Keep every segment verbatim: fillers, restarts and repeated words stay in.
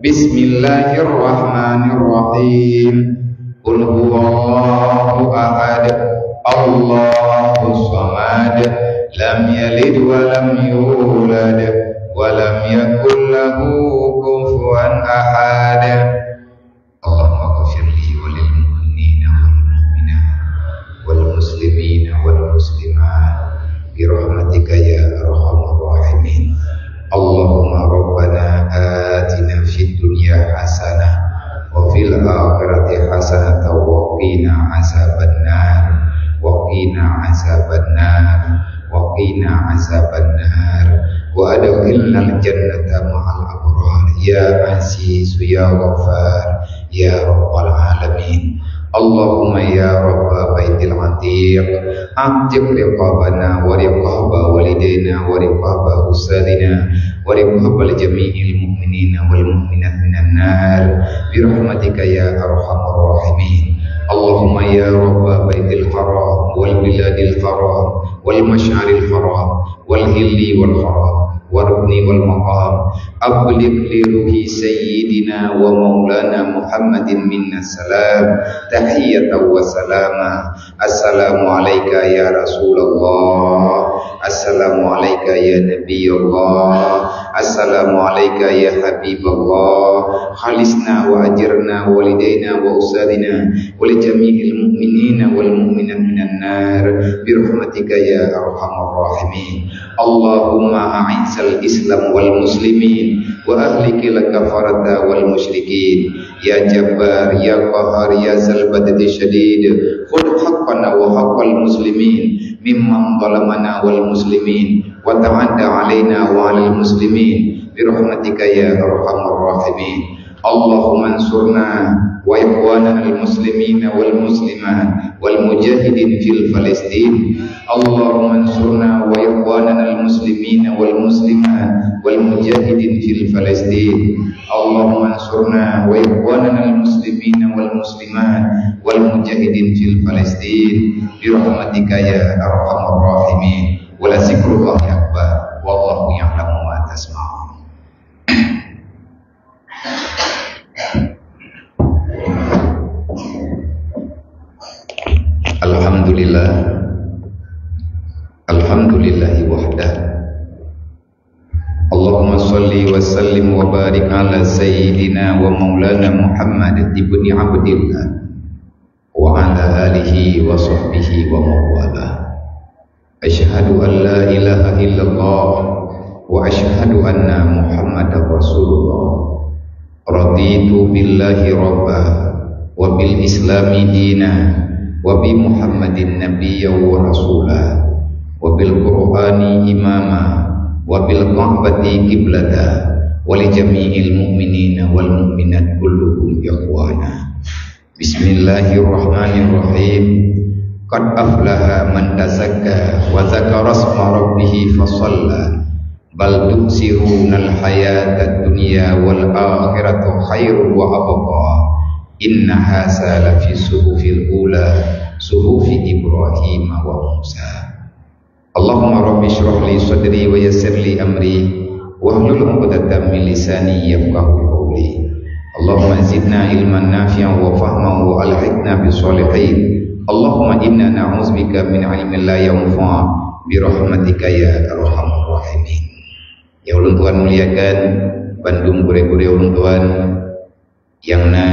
Bismillahirrahmanirrahim. Qul huwallahu ahad. Allahus samad. Lam yalid wa lam yulad. Wa lam yakul lahu kufuwan ahad. Allahumma ghfir li wa lil mu'minina wal mu'minat wal muslimina wal muslimat bi rahmatika ya arhamar rahimin. Allahumma rabbana atina fid dunya hasanah wa fil akhirati hasanah wa qina azabannar, wa qina azabannar, wa qina azabannar, wa adkhilnal jannata ma'al abrar ya aziz ya ghaffar ya rabbal alamin. Allahumma ya rabba baitil atiq, a'tiq riqabana wa riqaba walidina wa riqaba ustadzina wa riqaba jami'il mu'minina wal mu'minat minan nar bi rahmatika ya arhamar rahimin. Allahumma ya rabba baitil haram wal biladil haram wal masyaril haram wal hilli wal haram wal rukni wal maqam. Abligh li ruhi sayyidina wa maulana Muhammadin minna salam tahiyatan wa salama. Assalamu alaika ya Rasulullah. Assalamu alaika ya Nabiullah. Assalamu alaika ya Habiballah. Khalisna wa ajirna walidaina wa ustadzina wa li jami'il mu'minina wal mu'minat minan nar bi rahmatika ya arhamar rahimin. Allahumma a'izzal Islam wal muslimin wa ahlikil kafarata wal musyrikin. Ya Jabbar, ya Qahhar, ya Zal Baddi Syadid, khudh haqqana wa haqqal muslimin mimman zalamana wal muslimin wa ta'adda alaina wa alal muslimin bi rahmatika ya arhamar rahimin. Allahumma ansurna wa ikhwanana al muslimina wal muslimat wal mujahidin fil Palestin. Allahumma ansurna wa ikhwanana al muslimina wal muslimat wal mujahidin fil Palestin. Allahumma ansurna wa ikhwanana al muslimina wal muslimat wal mujahidin fil Palestin bi rahmatika ya arhamar rahimin. Wa la zikrullahi akbar. Wallahu ya'lamu ma tasna'un. Alhamdulillah. Alhamdulillahi wahdah. Allahumma salli wa sallim wa barik ala sayyidina wa maulana Muhammad ibni Abdillah wa ala alihi wa sahbihi wa mawalah. Asyhadu an la ilaha illallah wa asyhadu anna Muhammadar Rasulullah. Raditu billahi rabba wa bil islami dina wa bi Muhammadin nabiyya wa rasula wa bil Qur'ani imama wa bil Ka'bati qiblata wa li jami'il mu'minina wal mu'minat kulluhum ikhwana. Bismillahirrahmanirrahim. Qad aflaha man tazakka wa dzakara isma rabbih fa shalla. Bal tu'tsirunal hayatad dunya wal akhiratu khairun wa abqa. Inna hadza lafi suhufil ula, suhufi Ibrahim wa Musa. Allahumma rabbi shrah li sadri wa yassir li amri wahlul 'uqdatam min lisani yafqahu qawli. Allahumma zidna ilman nafi'an wa fahman wa alhiqna bis shalihin. Allahumma inna na'udzubika min ilmin la yanfa' bi rahmatika ya arhamar rahimin. Nyang ulôn tuan muliakan, bandum gurée-gurée ulôn tuan, nyang na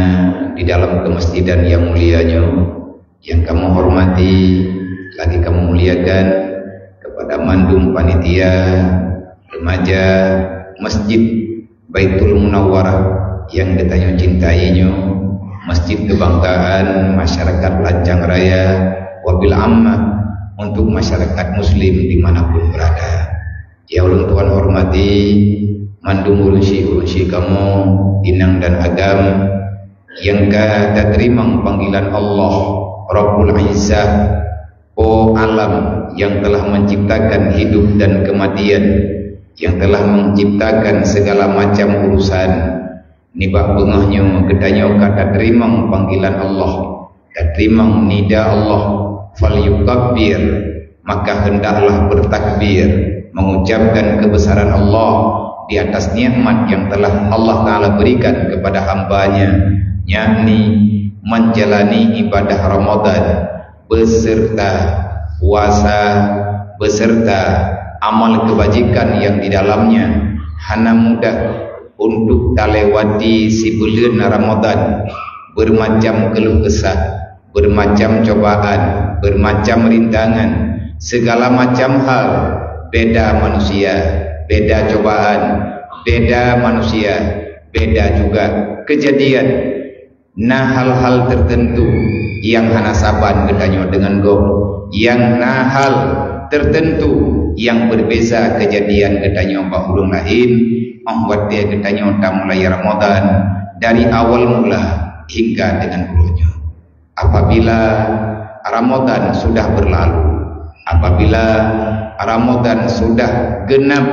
di dalam keumasjidan nyang mulia nyoe, nyang kamoe hormati, lagi kamoe muliakan, kepada mandum panitia, remaja, Masjid Baitul Munawwarah nyang geutanyoe cintai nyoe, masjid kebanggaan masyarakat Lancang Raya, wabil ammah untuk masyarakat muslim di mana pun berada. Nyang ulôn tuan hormati, mandum ureuëng syik-syik kamoe, inong dan agam, nyang ka tateurimong panggilan Allah, Rabbul Izzah, Po Alam nyang telah menciptakan hidup dan kematian, nyang telah menciptakan segala macam urusan. Nibak beungoh nyoe geutanyoe ka tateurimong panggilan Allah, tateurimong nida Allah, "Falyukabbir," maka hendaklah bertakbir, mengucapkan kebesaran Allah, di atas nikmat yang telah Allah Ta'ala berikan kepada hamba-Nya, yakni menjalani ibadah Ramadan beserta puasa, beserta amal kebajikan yang di dalamnya, hana mudah untuk talewati sibuleuen Ramadan, bermacam keluh kesah, bermacam cobaan, bermacam rintangan, segala macam hal, beda manusia, beda cobaan, beda manusia, beda juga kejadian. Na hal-hal tertentu yang hana saban geutanyoe deungon gob, yang na hal tertentu yang berbeza kejadian geutanyoe bak ureuëng laén, óh watée geutanyoe tamulai Ramadan dari awal mula hingga dengan uroe nyoe. Apabila Ramadan sudah berlalu, apabila Ramadan sudah genap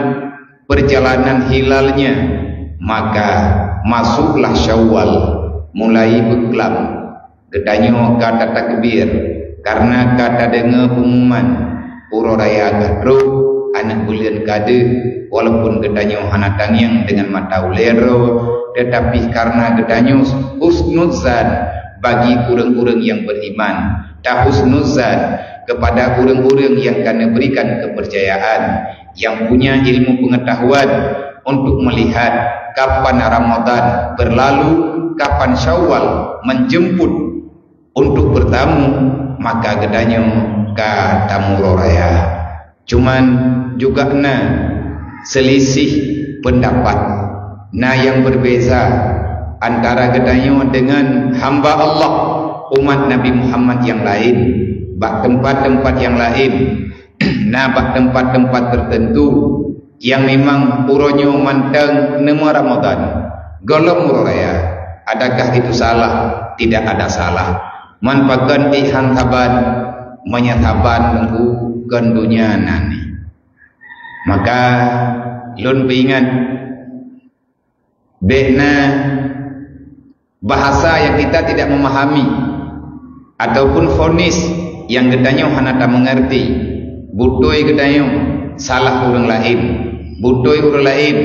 perjalanan hilalnya, maka masuklah Syawal, mulai beuklam. Geutanyoe ka tatakbir, karena ka tadeungoe pengumuman, uroe raya ka trok, aneuk buleuen ka deuh, walaupun geutanyoe hana tangieng deungon mata ulée droe, tetapi karena geutanyoe husnuzan bagi ureuëng-ureuëng yang beriman, tahusnuzan kepada ureuëng-ureuëng yang ka neuberikan kepercayaan, yang punya ilmu pengetahuan untuk melihat kapan Ramadan berlalu, kapan Syawal menjemput untuk bertamu, maka geutanyoe ka tamuroe raya. Cuman juga na selisih pendapat, na yang berbeza antara geutanyoe dengan hamba Allah, umat Nabi Muhammad yang lain, bak tempat-tempat yang lain. Na bak tempat-tempat tertentu yang memang uroe nyoe mantong neuma Ramadan, gohlom uroe raya. Adakah itu salah? Tidak ada salah. Man pakon ihan saban, meunyoe saban nunggu kon donya nan. Maka lôn peuingat, bék na bahasa yang kita tidak memahami ataupun vonis yang geutanyoe hana tameungerti. Beutôi geutanyoe, salah ureuëng laén. Beutôi ureuëng laén,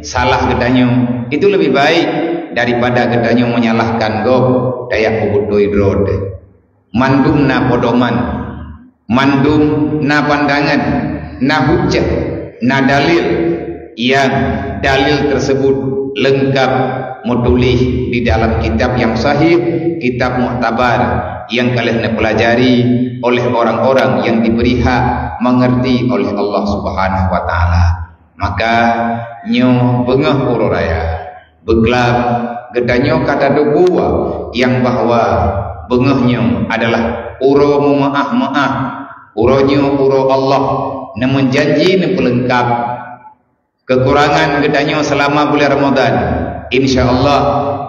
salah geutanyoe. Itu lebih baik daripada geutanyoe menyalahkan gob, tajak peubeutôi droe teuh. Mandum na pedoman, mandum na pandangan, na hujah, na dalil, yang dalil tersebut lengkap meutuléh di dalam kitab yang sahih, kitab muktabar yang ka lheueh neupelajari oleh orang-orang yang diberi hak mengerti oleh Allah Subhanahu wa Ta'ala. Maka nyoe beungoh uroe raya. Beuklam, geutanyoe ka taduek buwa nyang bahwa beungoh nyoe adalah uroe meumeuáh-meuáh, uroe nyoe uroe Allah neumeujanji neupeuleungkab keukurangan geutanyoe seulama buleuen Ramadhan. Insya Allah,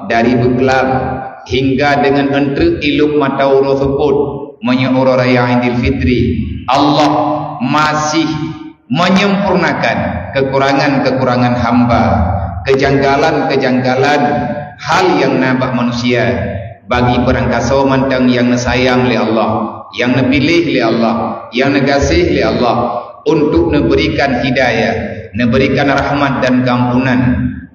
dari beuklam hingga deungon eunteuk ilop mata uroe seupôt, meunyoe uroe raya Idul Fitri, Allah masih menyempurnakan kekurangan-kekurangan hamba, kejanggalan-kejanggalan hal nyang na bak manusia. Bagi beurangkasoe mantong nyang neusayang lé Allah, nyang neupiléh lé Allah, nyang neugaséh lé Allah, untuk neuberikan hidayah, neuberikan rahmat dan keampunan,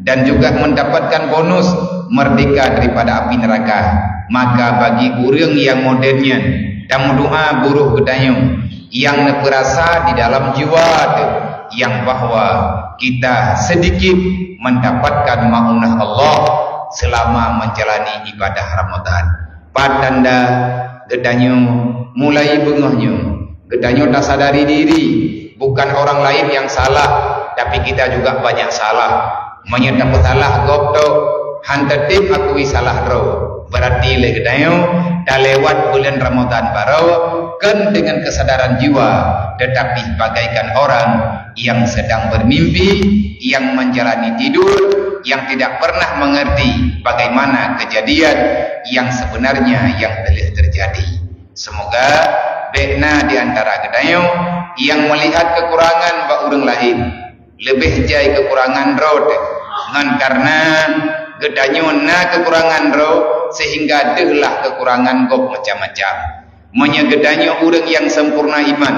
dan juga mendapatkan bonus merdeka daripada api neraka. Maka bagi ureuëng nyang model nyan, tameudoa buroh geutanyoe, nyang neupeurasa di dalam jiwa teuh, nyang bahwa kita sedikit mendapatkan maunah Allah selama menjalani ibadah Ramadhan. Pat tanda geutanyoe mulai beungoh nyoe, geutanyoe tasadari diri, bukan orang lain yang salah, tapi kita juga banyak salah. Meunyoe tapeusalah gob tok, han teutem akui salah droe, berarti lé geutanyoe talewat buleuen Ramadhan baroe kon deungon keusadaran jiwa, tetapi bagaikan orang yang sedang bermimpi, yang menjalani tidur, yang tidak pernah mengerti bagaimana kejadian yang sebenarnya yang telah terjadi. Semoga bék na di antara geutanyoe nyang melihat kekurangan bak ureuëng laén, leubeh jai kekurangan droe teuh, ngon karena geutanyoe na kekurangan droe sehingga deuhlah kekurangan gob macam-macam. Meunyoe geutanyoe ureuëng nyang sempurna iman,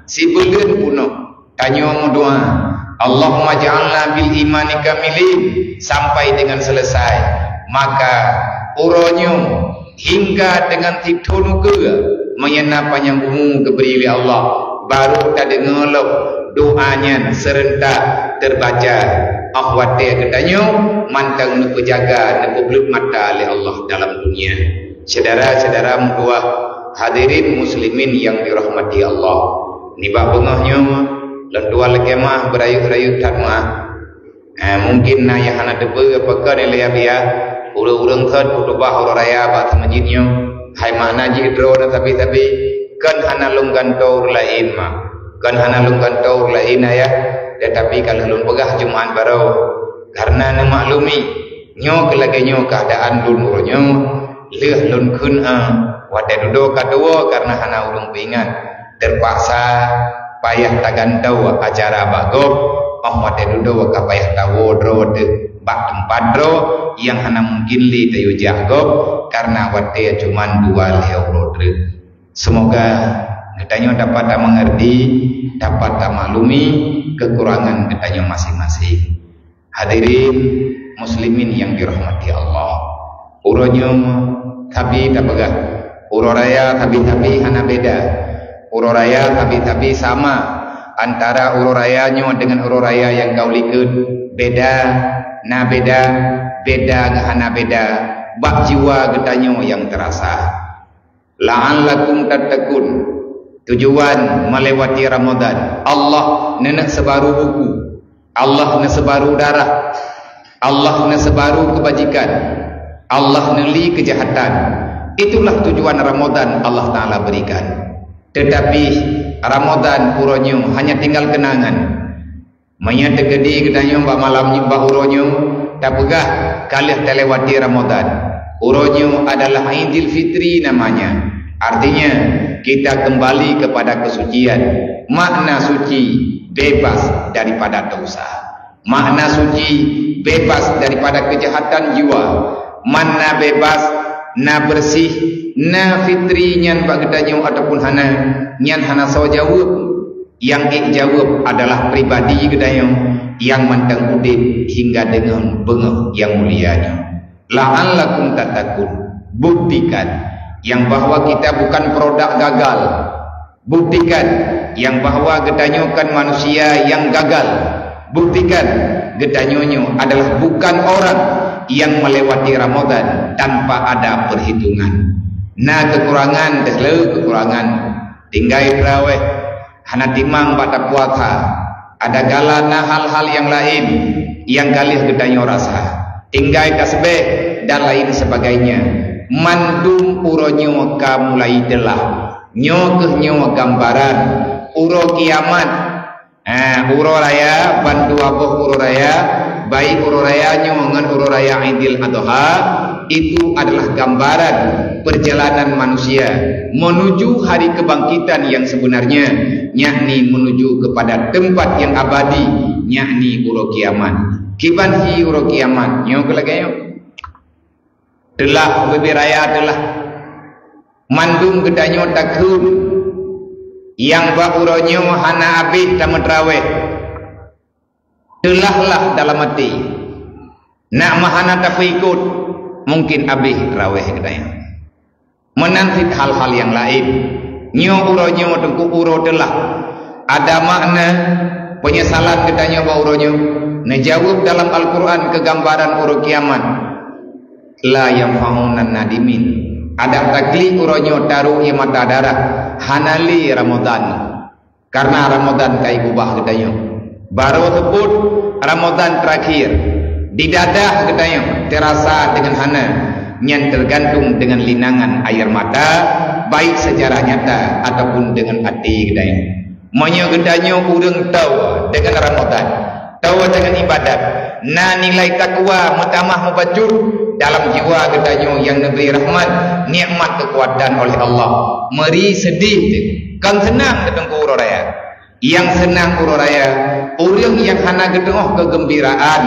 sibuleuen bunoe tanyoe meudoa, "Allahumma ja'alna bil imani kamilin," sampai dengan selesai. Maka uroe nyoe hingga dengan sithon ukeue, meunyoe na panyang umu geubri lé Allah, baru tadeungoe lom doa nyan seureuntak teubaca. Óh watée geutanyoe mantong neupeujaga, neupeubleuet mata lé Allah dalam dunia. Syedara-syedara meutuwah, hadirin muslimin nyang dirahmati Allah, nibak beungoh nyoe lôn tuan lakée meu'ah beurayeuk-rayeuk that meu'ah. Eh, mungkin na nyang hana teupeue pakon ilée biya, ureuëng-ureuëng thot khutubah uroe raya bak seumeujid nyoe, hai makna jih droe na sabe-sabe, kon hana lôn gantoe ureuëng laén ma, kon hana lôn gantoe ureuëng laén ayah, tetapi ka lheueh lôn peugah Jumat baroe. Karena neumaklumi, nyoe keu lagée nyoe keuadaan lôn uroe nyoe, lheueh lôn kheun, eh, watée dudoe ka tuwoe karena hana ureuëng peuingat. Teupaksa payah tagantoe acara bak gob, óh watée dudoe ka payah tawoe droe teuh bak teumpat droe nyang hana mungkin lé tayue jak gob, karena watée cuman dua lhée uroe treuk. Seumoga geutanyoe dapat tameungerti, dapat tamaklumi keukurangan geutanyoe maséng-maséng. Hadirin muslimin nyang dirahmati Allah, uroe nyoe sabe tapeugah, uroe raya sabe-sabe hana beda. Uroe raya sabe-sabe sama antara uroe raya nyoe deungon uroe raya nyang ka u likot. Beda, na beda, beda ngon hana beda, bak jiwa geutanyoe nyang teurasa. La'allakum tattaqun. Tujuan melewati Ramadan, Allah neuneuk seubaru buku, Allah neuseubaru darah, Allah neuseubaru keubajikan, Allah neuli keujahatan. Itulah tujuan Ramadan Allah Taala berikan. Tetapi Ramadan uroe nyoe hanya tinggal kenangan. Meunyoe teukeudi geutanyoe bak malam nyoe, bak uroe nyoe, tapeugah ka lheueh talewati Ramadan. Uroe nyoe adalah Idul Fitri namanya. Artinya, kita kembali kepada kesucian. Makna suci, bebas daripada dosa. Makna suci, bebas daripada kejahatan jiwa. Makna bebas, na bersih, na fitri nyan bak geutanyoe ataupun hana, nyan hana soe jaweueb. Nyang ék jaweueb adalah pribadi geutanyoe nyang mantong udeb hingga deungon beungoh nyang mulia nyoe. La'allakum tattaqun. Buktikan nyang bahwa kita bukan produk gagal. Buktikan nyang bahwa geutanyoe kon manusia nyang gagal. Buktikan geutanyoe nyoe adalah bukan orang nyang melewati Ramadan tanpa ada perhitungan. Na keukurangan, deuh le keukurangan. Tinggai teurawéh, hana timang bak tapuasa, ada gala na hal-hal nyang laén nyang ka lheueh geutanyoe rasa. Tinggai tasbéh dan lain sebagainya. Mandum uroe nyoe ka mulai teulah. Nyoe kheueh nyoe gambaran uroe kiamat. Ah, uroe raya, bandua boh uroe raya, baik uroe raya nyoe ngon uroe raya Idul Adha, itu adalah gambaran perjalanan manusia menuju hari kebangkitan yang sebenarnya, yakni menuju kepada tempat yang abadi, yakni uroe kiamat. Kiban hi uroe kiamat, nyoe keu lagée nyoe. Teulah ubé-bé raya teulah. Mandum geutanyoe takheun nyang bak uroe nyoe hana abéh tameutrawéh. Teulahlah dalam até. Nak meuhana tapeuikot, mungkin abéh trawéh geutanyoe. Meunan cit hal-hal nyang laén. Nyoe uroe nyoe teungku uroe teulah. Ada makna penyesalan geutanyoe bak uroe nyoe. Neujaweueb dalam Al-Qur'an keu gambaran uroe kiamat. La yanfa'unan nadimin. Adak taklik uroe nyoe taru ie mata darah, hana lé Ramadan. Karena Ramadan ka igubah geutanyoe. Barô seupôt Ramadan terakhir. Di dadah geutanyoe terasa dengan hana, nyan tergantung dengan linangan air mata, baik secara nyata ataupun dengan até geutanyoe. Meunyoe geutanyoe ureuëng toe deungon Ramadan, toe deungon ibadat, na nilai takwa meutamah mubacut dalam jiwa geutanyoe nyang neubri rahmat, nikmat keukuatan oleh Allah. Meuri seudeh teuh, kon seunang geuteungku uroe raya. Nyang seunang uroe raya, ureuëng nyang hana geuteungoh keugeumbiraan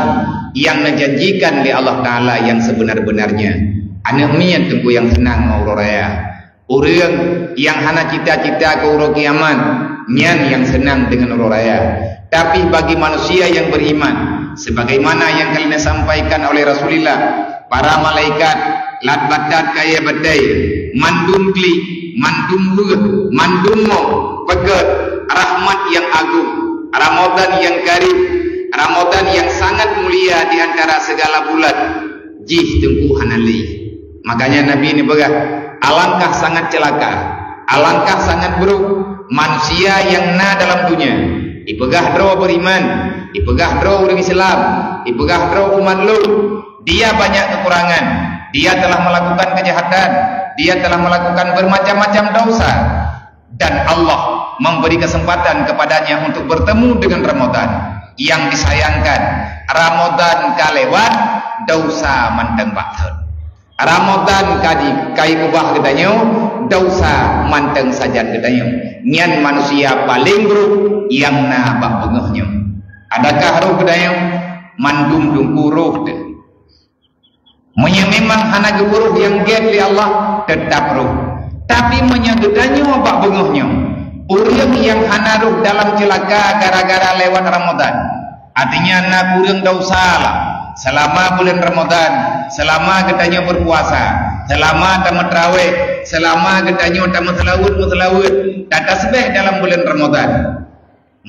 nyang neujanjikan lé Allah Taala nyang seubeuna-beunarnya. Aneuëk miet teungku nyang seunang ngon uroe raya. Ureuëng nyang hana cita-cita keu uroe kiamat, nyan nyang seunang deungon uroe raya. Tapi bagi manusia nyang beriman, sebagaimana nyang ka lheueh sampaikan oleh Rasulullah, para malaikat lat batat kayée batée, mandum klik, mandum weueh, mandum mo, peugét rahmat nyang agung, Ramadan nyang karim, Ramadan nyang sangat mulia di antara segala bulan, jih teungku hana lé. Makanya Nabi neupeugah, "Alangkah sangat celaka, alangkah sangat buruk manusia nyang na dalam dunia, ipeugah droe beriman, ipeugah droe ureuëng Islam, ipeugah droe umat lôn, dia banyak kekurangan, dia telah melakukan kejahatan, dia telah melakukan bermacam-macam dosa, dan Allah memberi kesempatan kepadanya untuk bertemu dengan Ramadan. Yang disayangkan, Ramadan ka lewat, dosa mantong bak thon. Ramadan ka di-, ka iubah geutanyoe, dosa mantong sajan geutanyoe. Nyan manusia paleng buruk nyang na bak beungoh nyoe. Adakah roh geutanyoe? Mandum teungku roh teuh. Meunyoe memang hana geupeuroh nyang gét lé Allah, teutap roh. Tapi meunyoe geutanyoe bak beungoh nyoe, ureuëng nyang hana roh dalam ceulaka gara-gara lewat Ramadan, artinya na kureueng desya lah. Seulama buleuen Ramadan, seulama geutanyoe beupuasa, seulama tameutraweh, seulama geutanyoe tameuseulaweuet-meuseulaweuet, tatasbeh dalam buleuen Ramadan.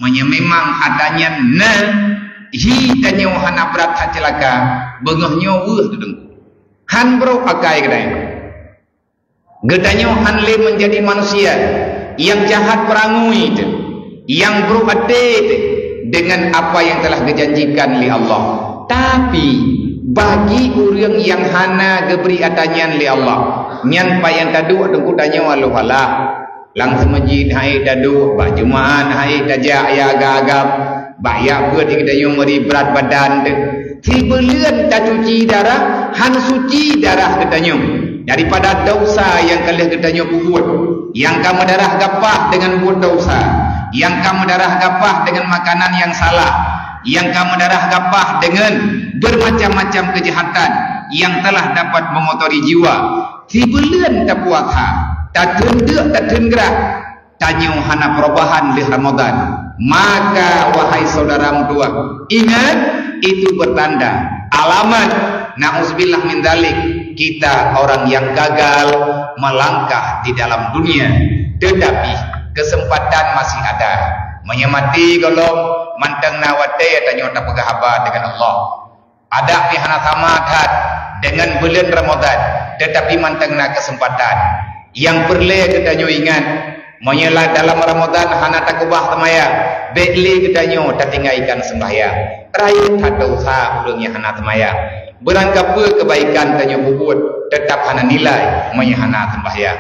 Meunyoe memang ata nyan na, hi tanyoe hana brat that ceulaka, beungoh nyoe weueh teuh teungku. Han brok akai geutanyoe. Geutanyoe han lé meunjadi manusia nyang jahat peurangui teuh, nyang brok até teuh deungon apa nyang telah geujanjikan lé Allah. Tapi, bagi ureuëng nyang hana geubri ata nyan lé Allah, nyan pat nyang taduek teungku tanyoe aloh alah. Lam seumeujid han ék taduek, bak jeumaáh han ék tajak ya agam-agam, bak jak beuet geutanyoe meuri brat badan teuh. Sibuleuen tacuci darah, han suci darah geutanyoe daripada desya nyang ka lheueh geutanyoe peubuet, nyang ka meudarah gapah deungon buet desya, nyang ka meudarah gapah deungon makanan nyang salah, nyang ka meudarah gapah deungon beumacam-macam keujahatan nyang telah dapat mengotori jiwa. Sibuleuen tapuasa, tateundeuk, tateungrah, tanyoe hana perubahan lheueh Ramadan. Maka, wahai saudara meutuwah, ingat, itu bertanda, alamat, na'udzubillah min dzalik, kita orang yang gagal melangkah di dalam dunia. Tetapi, kesempatan masih ada. Meunyoe maté gohlom, mantong na watée tanyoe tapeugah haba deungon Allah. Adak pih hana sama that deungon buleuen Ramadan, teutapi mantong na keuseumpatan. Nyang peureulée geutanyoe ingat, meunyoe lam dalam Ramadan hana takeubah seumayang, bék lé geutanyoe tatinggai kan seumbahyang. Rayeuk that desya ureuëng nyang hana seumayang. Beurangkapeue keubaikan tanyoe peubuet, teutap hana nilai meunyoe hana seumbahyang.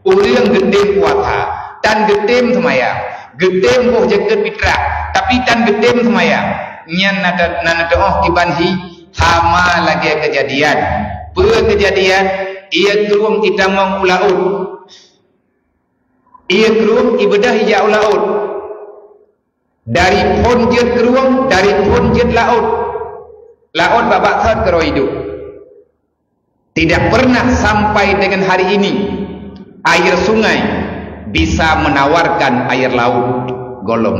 Ureuëng geutem puasa, tan geutem seumayang, geutem boh zakeuet fitrah, tapi tan geutem seumayang, nyan na, na, na teuoh kiban hi sama lagée keujadian. Peue keujadian? Ié krueng itamong u laôt. Ié krueng ibeudôh ijak u laôt. Dari phon jeuet krueng, dari phon jeuet laôt. Laôt bak-bak thon keudroe iduek. Tidak pernah sampai dengan hari ini air sungai bisa menawarkan air laut. Gohlom.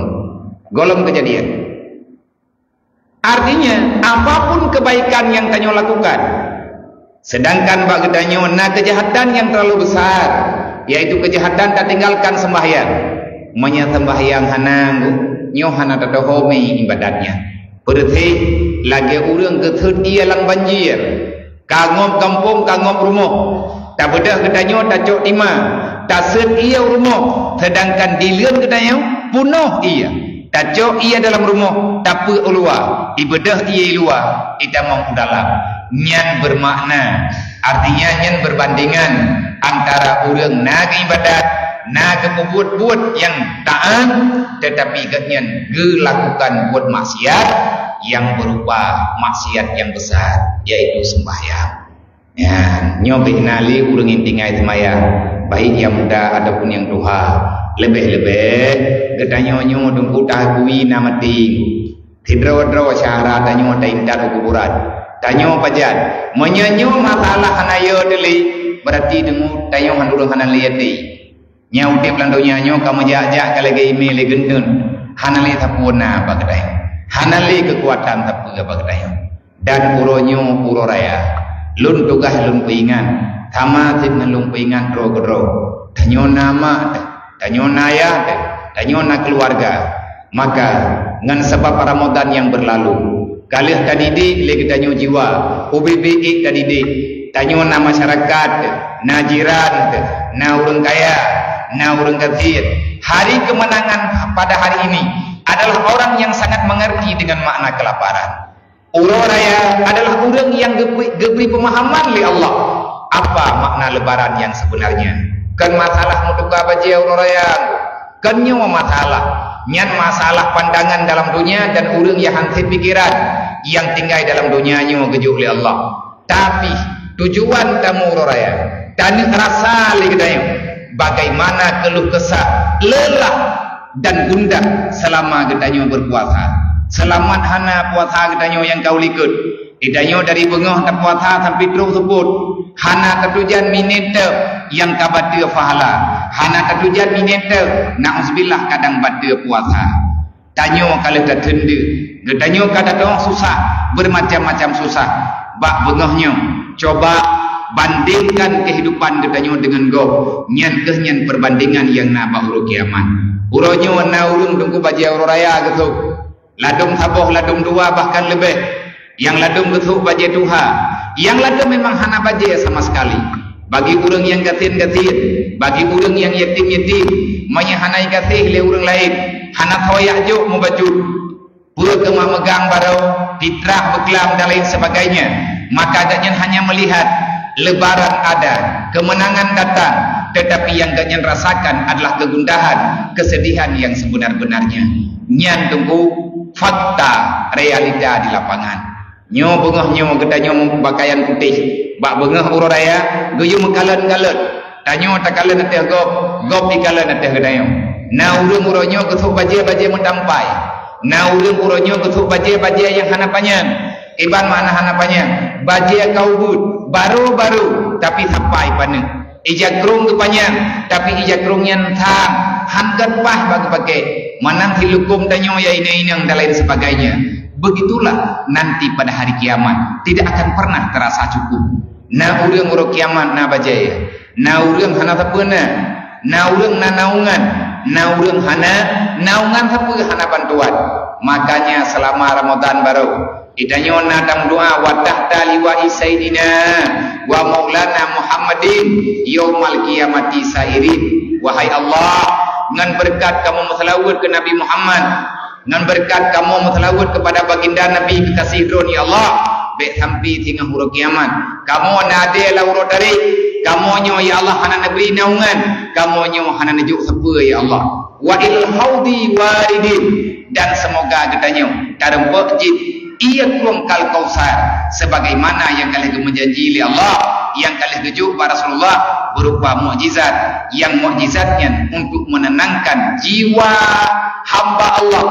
Gohlom keujadian. Artinya, apapun kebaikan yang tanyoe lakukan, sedangkan bak geutanyoe na keujahatan nyang terlalu besar, yaitu keujahatan tatinggalkan seumbahyang. Meunyoe seumbahyang hana, nyoe hana tatohome ibadat nyan. Peureuséh lagée ureuëng geuthot ié lam banjir. Ka ngop gampông, ka ngop rumoh. Tabeudôh geutanyoe tacok tima, taseuet ié u rumoh, seudangkan dileuen geutanyoe peunoh ié. Tacok ié dalam rumoh, tapeuet u luwa, ibeudôh ié i luwa, itamong u dalam. Nyan beumakna, artinya nyan beurbandingan antara ureuëng na geuibadat, na geupeubuet buet nyang taát, teutapi gobnyan geulakukan buet maksiat nyang beurupa maksiat nyang besar, yaitu seumbahyang. Nyan, nyoe bit na lé ureuëng nyang tinggai seumayang, baik nyang muda ataupun nyang tuha. Leubeh-leubeh, geutanyoe nyoe teungku taakui na maté. Sidroe-droe syedara tanyoe taintat u kuburan. Tanyoe pajan, meunyoe nyoe masalah hana yo teuh lé, Berarti deungoe tanyoe hana ureuëng hana lé até. Nyang udeb lam donya nyoe ka meujak-jak ka lagée imé lé geunden. Hana lé sapeue na bak geutanyoe. Hana lé keukuatan sapeue bak geutanyoe. Dan uroe nyoe uroe raya. Lôn tugaih lôn peuingat. Sama cit ngon lôn peuingat droe keudroe. Tanyoe na mak teuh, tanyoe na ayah teuh, tanyoe na keuluwarga. Maka, ngon sabab Ramadan nyang beurlalu, ka lheueh tadidik lé geutanyoe jiwa, ubit-ubit tadidik. Tanyoe na masyarakat, na jiran, na ureuëng kaya, na ureuëng gasien. Hari kemenangan pada hari ini adalah orang yang sangat mengerti dengan makna kelaparan. Uroe raya adalah ureuëng nyang geubri, geubri peumahaman lé Allah apa makna Lebaran nyang sebenarnya. Kon masalah meutuka bajée uroe raya, kon nyoe masalah. Nyan masalah pandangan dalam donya dan ureuëng nyang hana pikiran nyang tinggai dalam donya nyoe geujok lé Allah. Tapi, tujuan tamu uroe raya, taneuk rasa lé geutanyoe bagaimana keuluh kesah, lelah dan gundah selama geutanyoe berpuasa. Seulamat hana puasa geutanyoe nyang ka u likot. Geutanyoe dari beungoh tapuasa sampai trok seupôt. Hana tatujan minèt teuk nyang ka bateue pahala. Hana tatujan minèt teuk, na'udzubillah, kadang bateue puasa. Tanyoe ka lheueh tateun deuh. Geutanyoe ka tatong susah, bermacam-macam susah. Bak beungoh nyoe, coba bandingkan kehidupan geutanyoe deungon gob. Nyan kheueh nyan perbandingan nyang na bak uroe kiamat. Uroe nyoe na ureuëng teungku bajée uroe raya geusok. Ladôm saboh, ladôm dua, bahkan leubeh. Nyang ladôm geusok bajée tuha. Nyang ladôm memang hana bajée sama sekali. Bagi ureuëng nyang gasien-gasien, bagi ureuëng nyang yatim-yatim, meunyoe hana gaséh lé ureuëng laén, hana soe jak jok meubacut. Peue keu mak meugang barô, fitrah beuklam dan lain sebagainya, maka gobnyan hanya melihat Lebaran ada, kemenangan datang, tetapi nyang gobnyan rasakan adalah kegundahan, kesedihan yang sebenar-benarnya. Nyan teungku fakta realita di lapangan. Nyoe beungoh nyoe geutanyoe meupakaian putéh. Bak beungoh uroe raya, geuyue meukalon-kalon. Tanyoe takalon ateueh gob, gob ikalon ateueh geutanyoe. Na ureuëng uroe nyoe geusok bajée-bajée meutampai. Na ureuëng uroe nyoe geusok bajée-bajée nyang hana panyang. Kiban makna hana panyang? Bajée ka ubit, barô-barô, tapi sampai paneuk. Ija krông geupanyang, tapi ija krông nyan sang, han gét paih bak geupakée. Meunan silukôm tanyoe ya inong-inong dan lain sebagainya. Begitulah nanti pada hari kiamat, tidak akan pernah terasa cukup. Na ureuëng uroe kiamat na bajée, na ureuëng hana sapeue na, na ureuëng na naungan, na ureuëng hana naungan sapeue, hana bantuan. Makanya selama Ramadan barô, geutanyoe na tameudoa, "Wa tahta liwa'i Sayyidina wa Maulana Muhammadin yaumal qiyamati sa'irin." Wahai Allah, ngon beureukat kamoe meuseulaweuet keu Nabi Muhammad, ngon beureukat kamoe meuseulaweuet keupada baginda Nabi keukaséh Droen, ya Allah, bék sampai singoh uroe kiamat kamoe na adée lam uroe tarék. Kamoe nyoe, ya Allah, hana neubri naungan, kamoe nyoe hana neujok sapeue, ya Allah. Wa il haudi waridin, dan seumoga geutanyoe tareumpok jih ié krueng Kal Kausar, sebagaimana nyang ka lheueh geumeujanji lé Allah, nyang ka lheueh geujok bak Rasulullah berupa mukjizat, nyang mukjizat nyan untuk menenangkan jiwa hamba Allah,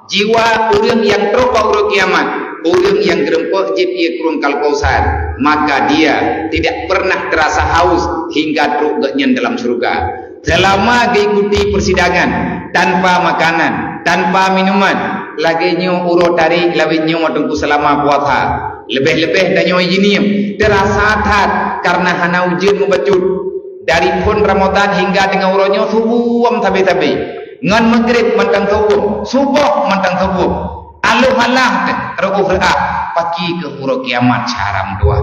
jiwa ureuëng nyang trok bak uroe kiamat, ureuëng nyang geureumpok jih ié krueng Kal Kausar, maka dia tidak pernah terasa haus hingga trok gobnyan dalam syurga. Selama geuyue ikuti persidangan tanpa makanan, tanpa minuman, lagée nyoe uroe tarék lawét nyoe teungku selama puasa. Leubeh-leubeh tanyoe jiniem, terasa that karena hana ujeuen meubacut. Dari phon Ramadan hingga teungoh uroe nyoe subuem sabe-sabe. Ngon Maghrib mantong subuem, suboh mantong subuem. Alôh alah teuh reuôh reuah, pakri keu uroe kiamat cara meutuah.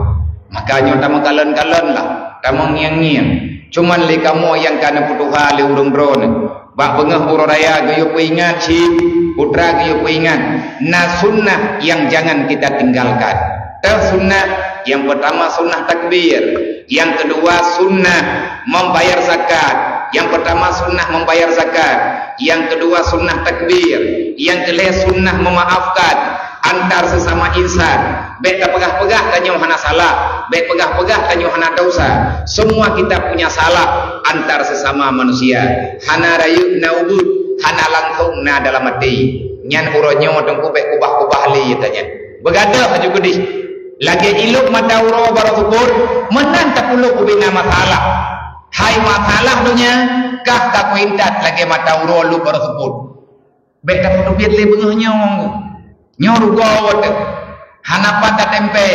Maka nyoe tameukalon-kalon lah, tameungieng-ngieng. Cuman lé kamoe nyang ka neupeutuha lé ureuëng droeneuh. Bak beungoh uroe raya geuyue peuingat cit, putra geuyue peuingat. Na sunnah nyang jangan kita tinggalkan. Teuh sunnah, nyang peurtama sunnah takbir, nyang keudua sunnah membayar zakat. Nyang peurtama sunnah membayar zakat, nyang keudua sunnah takbir, nyang keulhée sunnah meumaafkan antar sesama insan. Bék tapeugah-peugah tanyoe hana salah, bék peugah-peugah tanyoe hana desya. Semua kita punya salah antar sesama manusia. Hana rayeuk na ubit, hana langsong na dalam até. Nyan uroe nyoe teungku bék ubah-ubah lé tanyoe. Beugadôh aju keudeh. Lagée ilok mata uroe baroe seupôt, meunan tapeuleuk ubena masalah. Hai masalah donya, kah takuintat lagée mata uroe lok baroe seupôt. Bék tapeuteubiet lé beungoh nyoe. Nyoe rugoe teuh. Hana pat tatempé.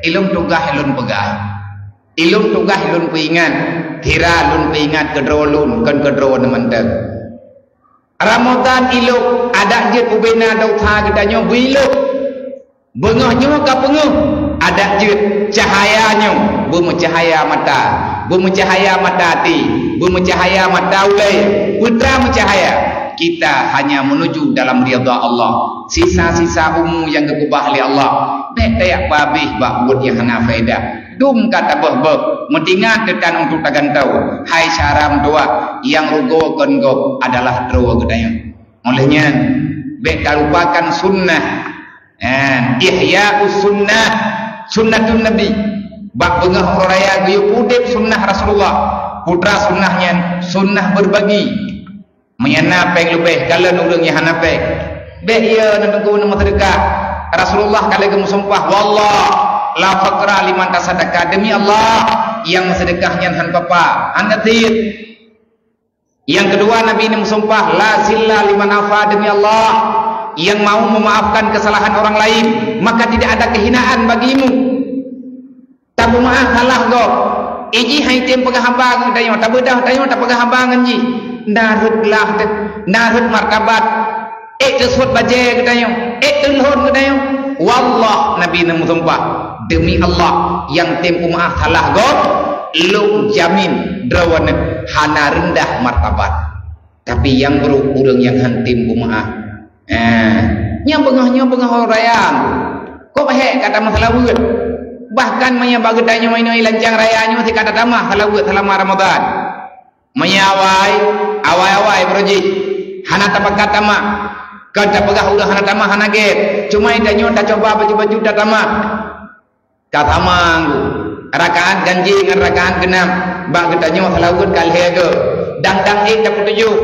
Ilôn tugaih lôn peugah. Ilôn tugaih lôn peuingat. Sira lôn peuingat keudroe lôn, kon keudroe neuh mantong. Ramadhan ilok, adak jeuet ubena dosa geutanyoe beuilok. Beungoh nyoe ka peungeuh, adak jeuet cahaya nyoe beumeucahaya mata, beumeucahaya mata até, beumeucahaya mata ulée, peue teuma meucahaya. Kita hanya menuju dalam ridha Allah. Sisa-sisa umu nyang geukeubah lé Allah, bék tajak peuhabéh bak buet nyang hana faedah. Dum ka taböh-böh, meutingat teutan untuk tagantoe. Hai syedara meutuwah, nyang rugoe kon gob adalah droe geutanyoe. Oleh nyan, bék talupakan sunnah. Eh, ihya'us sunnah, sunnatun Nabi. Bak beungoh uroe raya geuyue udeb sunnah Rasulullah. Peue teuma sunnah nyan, sunnah berbagi. Meunyo na péng leubeh, kalon ureuëng nyang hana péng. Bék ie neuteungku neumeuseudekah. Rasulullah ka lheueh geumeusumpah, "Wallah, la faqra liman tasaddaqa." Demi Allah, nyang meuseudekah nyan hana papa, hana tiet. Nyang keudua, Nabi neumeusumpah, "La zilla liman afa," demi Allah, nyang mau memaafkan kesalahan orang lain, maka tidak ada kehinaan bagimu. Tapeumaáh salah gob, ijih hai tem peugah haba geutanyoe, tabeudôh tanyoe tapeugah haba ngon jih. Na rhot glah teuh, na rhot martabat, ék teusut bajée geutanyoe, ék teulhon geutanyoe. Wallah, Nabi neumeusumpah, demi Allah, nyang tem peumaáh salah gob, lôn jamin droeneuh hana reundah martabat. Tapi nyang brok ureuëng nyang han tem peumaáh. Eh, nyang beungoh nyoe beungoh raya. Kok hék ka tamah seulaweuet. Bahkan meunyo bak geutanyoe inoe lancang raya nyoe si ka tatamah seulaweuet seulama Ramadhan. Meunyo awai, awai-awai beureuji. Hana tapakat tamah. Kon tapeugah ureuëng hana tamah hana gét. Cuma tanyoe tacoba bacut-bacut tatamah. Ka sama, rakaat ganjil ngon rakaat geunam, bak geutanyoe seulaweuet ka lhée goe, dang-dang ék tapeutujoh.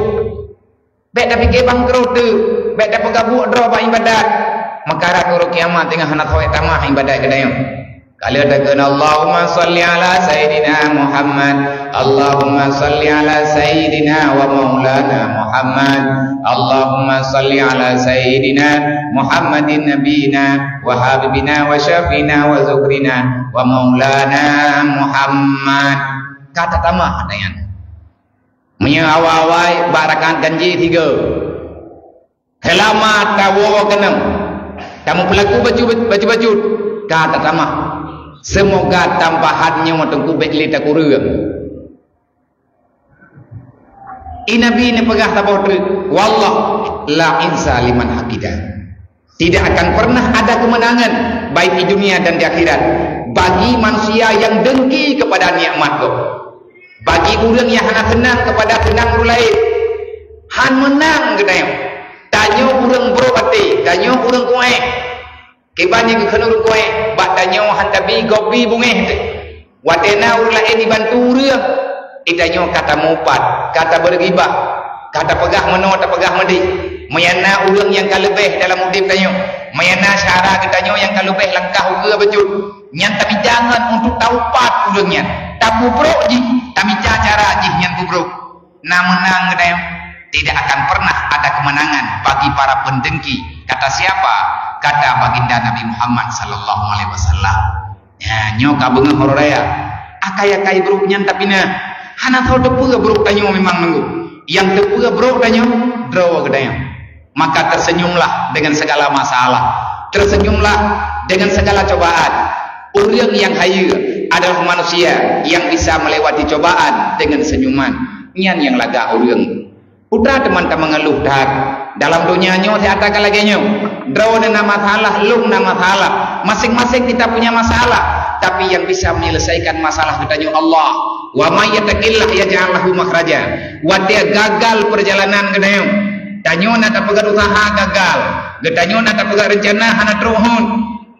Bék tapike bangkrot teuh, bék tapeugabuk droe bak iébadat. Meukarat uroe kiamat teungoh hana tawét tamah iébadat geutanyoe. Ka lheueh takheun, "Allahumma shalli ala Sayyidina Muhammad, Allahumma shalli ala Sayyidina wa Maulana Muhammad, Allahumma shalli ala Sayyidina Muhammadin nabiyina wa habibina wa syafi'ina wa zukrina wa maulana Muhammad." Ka tatamah nyan. Meunyoe awai-awai bak rakaat ganjil tiga. Seulama tawoe keunoe, tameupeulaku bacut-bacut, ka tatamah. Seumoga tambahan nyoe teungku bék lé takureueng. I Nabi neupeugah saboh treuk, "Wallah, la izza liman haqidah." Tidak akan pernah ada kemenangan, baik di dunia dan di akhirat, bagi manusia yang dengki kepada nikmat gob. Bagi ureuëng nyang hana seunang kepada seunang ureuëng laén, han meunang geutanyoe. Tanyoe ureuëng brok até, tanyoe ureuëng kuéh. Kiban nyang geukheun ureuëng kuéh, bak tanyoe han tabi gob bi beungéh teuh. Watée na ureuëng laén jibantu ureuëng, i tanyoe ka tamupat, ka tabeureughibah, ka tapeugah meunoe, tapeugah meudéh. Meunyo na ureuëng nyang ka leubeh dalam udeb tanyoe, meunyo na syedara geutanyoe nyang ka leubeh langkah ukeue bacut, nyan tamita ngon untuk taupat ureuëng nyan, tapeubrok jih, tamita cara jih nyan peubrok. Na meunang geutanyoe? Tidak akan pernah ada kemenangan bagi para pendengki. Kata siapa? Kata Baginda Nabi Muhammad sallallahu alaihi wasallam. Ya, nyoe ka beungoh uroe raya. Akai-akai brok nyan tapinah. Hana soe teupeue brok tanyoe memang nunggu. Nyang teupeue brok tanyoe, droe geutanyoe. Maka tersenyumlah dengan segala masalah. Tersenyumlah dengan segala cobaan. Ureuëng nyang hayeue adalah manusia nyang bisa melewati cobaan dengan senyuman. Nyan nyang lagak ureuëng. Putra teuma tameungeuluh that. Dalam donya nyoe siat ka lagée nyoe. Droeneuh na masalah, lôn na masalah. Masing-masing kita punya masalah. Tapi nyang bisa menyelesaikan masalah geutanyoe Allah. "Wa may yattaqillaha yaj'al lahu makhraja." Watée gagal perjalanan geutanyoe, tanyoe na tapeugét usaha gagal. Geutanyoe na tapeugét reuncana hana trok hon.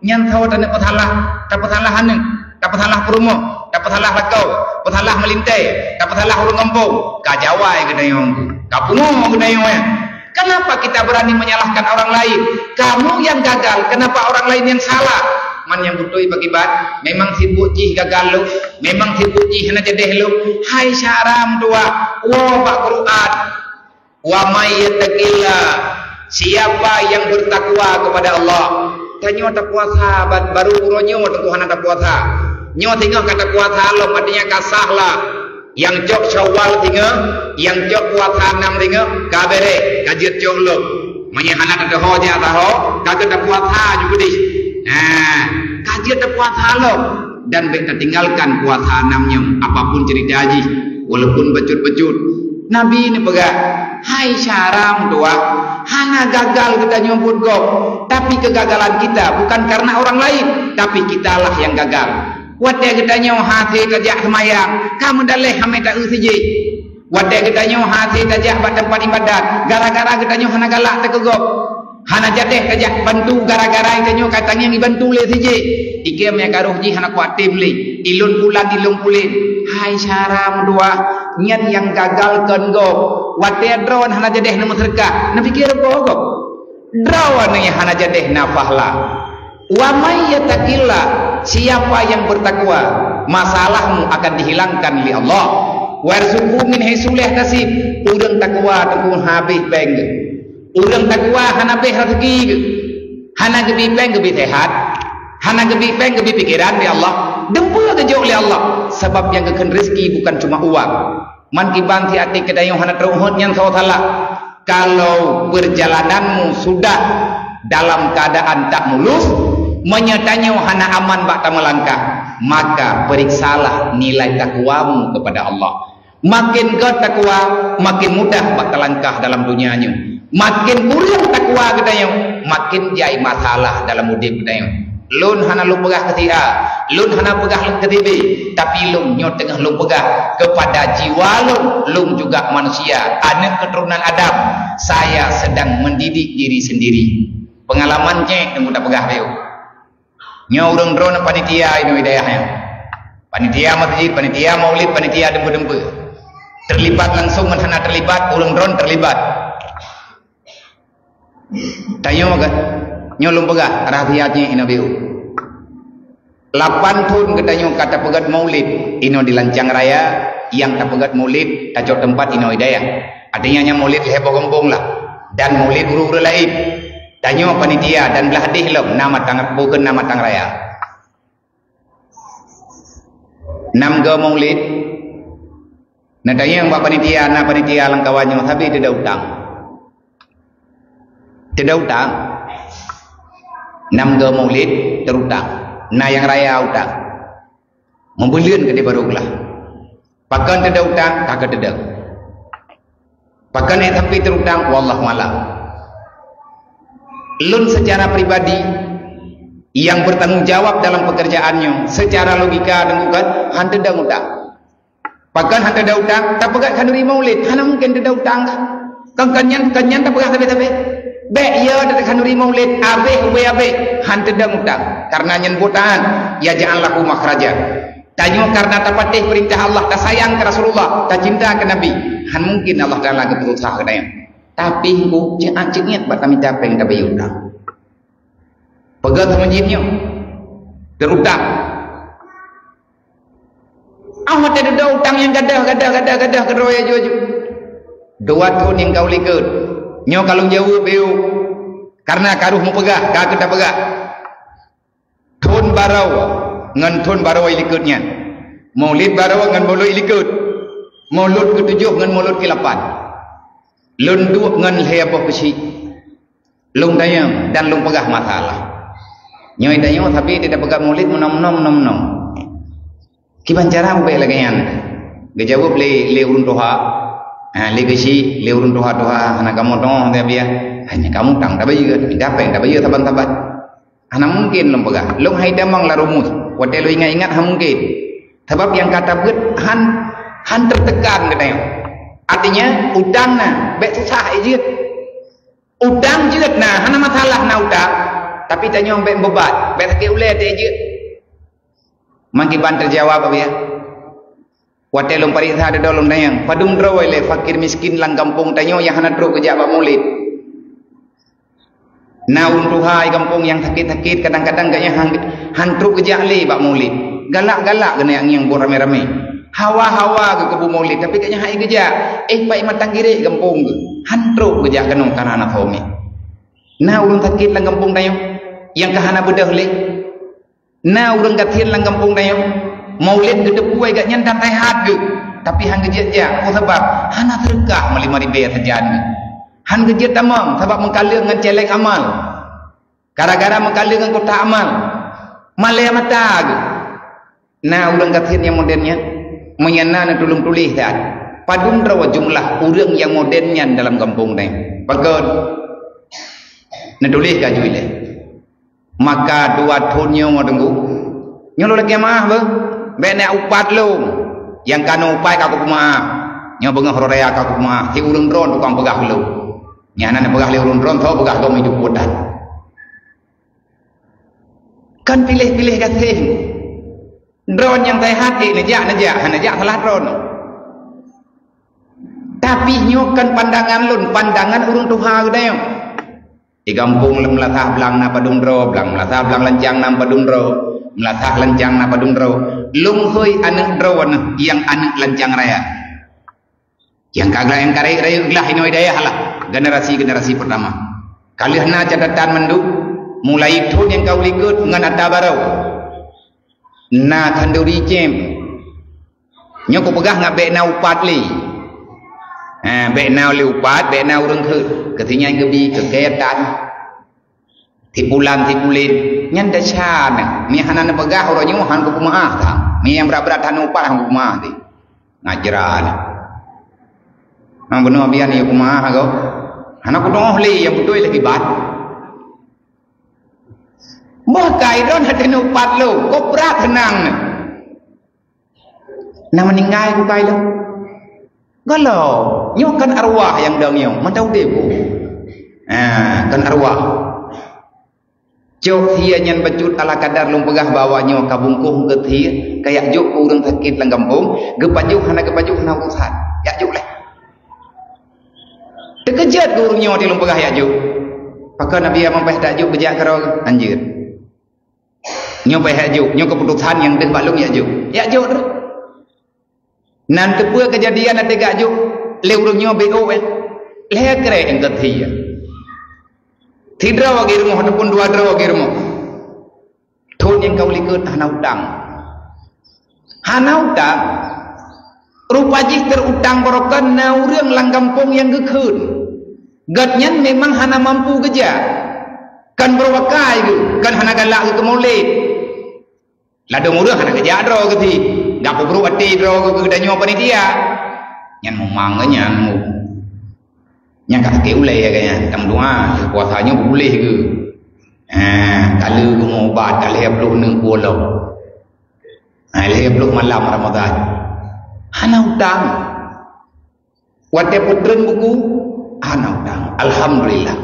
Nyan saboh taneuk peusalah, tapeusalah aneuk, tapeusalah peurumoh, tapeusalah lakoe, peusalah meulintée, tapeusalah ureuëng gampông, ka jawai geutanyoe, ka pungoe geutanyoe. Kenapa kita berani menyalahkan orang lain? Kamu yang gagal, kenapa orang lain yang salah? Man nyang beutôi pakiban, memang sibuk jih gagal lom, memang sibuk jih hana jadeh lom. Hai syara meutuah, woe bak Quran. Wa may yattaqillah, siapa yang bertakwa kepada Allah. Tanyoe tapuasa, ba-, baru uroe nyoe teungku hana tapuasa. Nyoe singoh ka tapuasa lom, artinya ka sah lah. Nyang cok Syawal singoh, nyang cok puasa nam singoh, ka bereh, ka jeuet cok lom. Meunyoe hana teuho jak saho, ka keu tapuasa ju keudeh. Nah, ka jeuet tapuasa lom. Dan bék tatinggalkan puasa nam nyoe, apapun cerita jih, walaupun bacut-bacut. Nabi neupeugah, "Hai syara meutuah, hana gagal geutanyoe buet gob, tapi kegagalan kita bukan karena orang lain, tapi kitalah yang gagal." Watée geutanyoe hase tajak seumayang, ka meudaleh hamé ta-eu sijih. Watée geutanyoe hase tajak bak teumpat ibadat, gara-gara geutanyoe hana galak teukeugop. Hana jadeh tajak bantu gara-gara geutanyoe ka tangieng jibantu lé sijih. Ikém nyang ka roh jih hana kuat tem lé. Ilôn pulan, ilôn pulen. Hai syara meutuah, nyan nyang gagal kon gob. Watée droe hana jadeh neumeuseudeukah, neupiké rugoe gob. Droe nyang hana jadeh na pahala. Wa may yattaqillah, siapa yang bertakwa, masalahmu akan dihilangkan lé Allah. Warzuqhu min haitsu la yahtasib, ureuëng takwa teungku habéh péng geuh. Ureuëng takwa hana béh rezeki geuh. Hana geubi péng geubi sehat. Hana geubi péng geubi pikiran lé Allah. Deumpeue geujok lé Allah, sabab nyang geukheun rezeki bukan cuma uang. Man kiban si até geutanyoe hana trok hot nyan soe salah. Kalau perjalananmu sudah dalam keadaan tak mulus, meunyoe tanyoe hana aman bak tameulangkah, maka periksalah nilai takwamu kepada Allah. Makin gét takwa, makin mudah bak talangkah dalam dunia nyoe. Makin kureueng takwa geutanyoe, makin jai masalah dalam udeb geutanyoe. Lôn hana lôn peugah keu si A, lôn hana peugah keu si B, tapi lôn nyoe teungoh lôn peugah kepada jiwa lôn, lôn juga manusia, aneuk keuturonan Adam. Saya sedang mendidik diri sendiri. Pengalaman cek teungku tapeugah lé. Nyoe ureuëng droeneuh panitia inoe hidayah nyoe. Panitia masjid, panitia maulid, panitia deumpeue-deumpeue. Terlibat langsung ngon hana terlibat, ureuëng droeneuh terlibat. Tanyoe kan, nyoe lôn peugah rahsia jih inoe biu. Lapan thon geutanyoe ka tapeugét maulid inoe di Lancang Raya, nyang tapeugét maulid tacok teumpat inoe hidayah. Artinya nyan maulid lhée boh gampông lah. Dan maulid ureuëng-ureuëng laén. Tanyoe panitia dan blah deh lom na Matang, bukon na Matang Raya. Nam go maulid. Na tanyong bak panitia, na panitia lam kawan nyoe sabe teuda utang. Teuda utang. Nam go maulid terutang. Na nyang raya utang. Meubeuleuen keu di baroe glah. Pakon teuda utang, ka keu teuda. Pakon ék sampai terutang, wallahu alam. Lôn secara pribadi yang bertanggung jawab dalam pekerjaan nyoe, secara logika dan bukan, han teuda utang. Pakon han teuda utang, tapeugét khanuri maulid, hana mungken teuda utang kan? Kan, kan nyan, kan nyan tapeugah sabe-sabe. Bék ya teuda khanuri maulid, abéh ubé abéh, han teuda utang. Karena nyan butaan, ya ja'al lahu makhraja. Tanyoe karena tapatéh peurintah Allah, tasayang keu Rasulullah, tacinta keu Nabi, han mungkin Allah Taala geupeurusah keu tanyoe. Tapi engko ceu'at ceungiet bak tamita péng tabayeue utang. Peugah teumeujieb nyoe, terutang. Ah, watée dudoe utang nyang gadôh, gadôh, gadôh, gadôh keudroe aju-aju. Dua thon nyang ka u likot. Nyoe ka lôn jaweueb, beu. Karena ka roh meupeugah, ka keu tapeugah. Thon baroe ngon thon baroe likot nyan. Maulid baroe ngon maulid likot. Maulud keutujoh ngon maulud keulapan. Lôn duek ngon lhée boh keuchik. Lôn tanyong dan lôn peugah masalah. Nyoe tanyoe sabe teuda peugah maulid meunom-nom, nom-nom. Kiban cara ubé lagée nyan? Geujaweueb lé, lé ureuëng tuha. Ha, lé geuchik, lé ureuëng tuha-tuha, hana kamoe teuh, tapi ya. Hanya kamoe tang tabayeue, tapi dapéng tabayeue saban-saban. Hana mungken lôn peugah. Lôn hai tamong lam rumoh. Watée lôn ingat-ingat, hana mungken. Sabab nyang ka tabeuet han, han teutekan geutanyoe. Artinya, utang na, bék susah jeuet. Utang jeuet na, hana masalah na utang. Tapi tanyoe bék beubat, bék sakét ulée teuh jeuet. Mangkiban teujawab, Abuya. Watée lôn pareksa dudoe lôn tanyong, padum droe lé fakir miskin lam gampông tanyoe nyang hana trok geujak bak maulid? Na ureuëng tuha di gampông nyang sakét-sakét, kadang-kadang gobnyan han, han trok geujak lé bak maulid. Galak-galak geuneuk ngieng buet ramé-ramé. Hawa-hawa geuh keu buet maulid, tapi gobnyan han geujak. Eh, pat mantong girek gampông geuh. Han trok geujak keunoe kareuna hana suami. Na ureuëng sakét lam gampông tanyoe nyang ka hana beudôh lé. Na ureuëng gasien lam gampông tanyoe, maulid geuteupeue gobnyan dan seuhat geuh, tapi han geujak-jak. Peue sabab? Hana seudeukah meulima ribèe sajan geuh. Han geujeuet tamong sabab meukaleueng ngon céléng amal. Gara-gara meukaleueng ngon kotak amal, malèe mata geuh. Na ureuëng gasien nyang modern nyan, meunyoe na neutulông tuléh that, padum droe jumlah ureuëng nyang modern nyan dalam gampông tanyoe. Pakon? Neutuléh ka jih lé. Maka dua thon nyoe, Teungku, nyoe lôn lakèe meu'ah beuh. Bèk na upat lôn. Nyang ka na upat ka kupeumaaf. Nyoe beungoh uroe raya ka kupeumaaf. Si ureuëng droen tukang peugah lôn. Nyan hana peugah lé ureuëng droen, soe peugah lôn itu putan. Kan piléh-piléh gaséh. Droen nyang seuhat, eh, neujak, neujak, hana jak salah droen. Tapi nyoe kan pandangan lôn, pandangan ureuëng tuha geutanyoe. Di gampông Meulasah Blang na padum droe, Blang Meulasah Blang Lancang na padum droe, Meulasah Lancang na padum droe. Lôn hôi aneuëk droe neuh nyang aneuëk Lancang Raya. Nyang ka glah, nyang ka rayeuk-rayeuk glah inoe di dayah lah, generasi-generasi pertama. Ka lheueh na catatan mandum, mulai thon nyang ka u likot ngon ata barô. Na khanduri cem. Nyoe kupeugah ngat bèk na upat lé. Ha, bèk na lé upat, bèk na ureuëng kheun. Keu si nyan geubi keu kèe tan. Si pulan, si pulen. Nyan desya nyan. Meuhana neupeugah uroe nyoe han kupeumaaf that. Meunyang brat-brat hana upat han kupeumaaf teuh. Ngajra nyan. Nang bunoe bian yue peumaaf agoe. Hana kudeungoe lé nyang beutôi lé kiban. Boh kai droen hana upat lom, kok brat seunang nyan. Na meuninggai bukai lom. Galo, nyoe kan arwah nyang dong nyoe, mantong udeb. Ah, kan arwah. Cok sie nyan bacut ala kadar lôn peugah bahwa nyoe ka bungkôh keu sie, ka jak jok keu ureuëng sakét lam gampông, geupajoh hana geupajoh hana urusan. Jak jok lé. Teukeujot keu ureuëng nyoe di lôn peugah jak jok. Pakon Nabi Muhammad jak jok beujak keudroe? Anjeut. Nyoe payah jak jok, nyoe keuputosan nyang deuh bak lôn jak jok. Jak jok terus. Nan teupeue keujadian até jak jok lé ureuëng nyoe B O L. Lhèe krek nyang geuthie. Sidroe geurumoh ataupun dua droe geurumoh. Thon nyang ka u likot hana utang. Hana utang. Rupa jih teurutang barokon na ureuëng lam gampông nyang geukheun. Gobnyan memang hana mampu geujak. Kan beureubakai geuh, kan hana galak geuh keu maulid. Ladôm ureuëng hana geujak droe geuh thie. Gak peubrôk até droe geuh keu geutanyoe panitia. Nyan mumang geuh nyan mu. Nyang ka sakét ulèe geuh nyan, tameudoa, puasa nyoe puléh geuh. Ha, ka lheueh geuh meuubat, ka lhèe ploh neuk buleuen. Ha, lhèe ploh malam Ramadan. Hana utang. Watèe peutreun buku, hana utang. Alhamdulillah.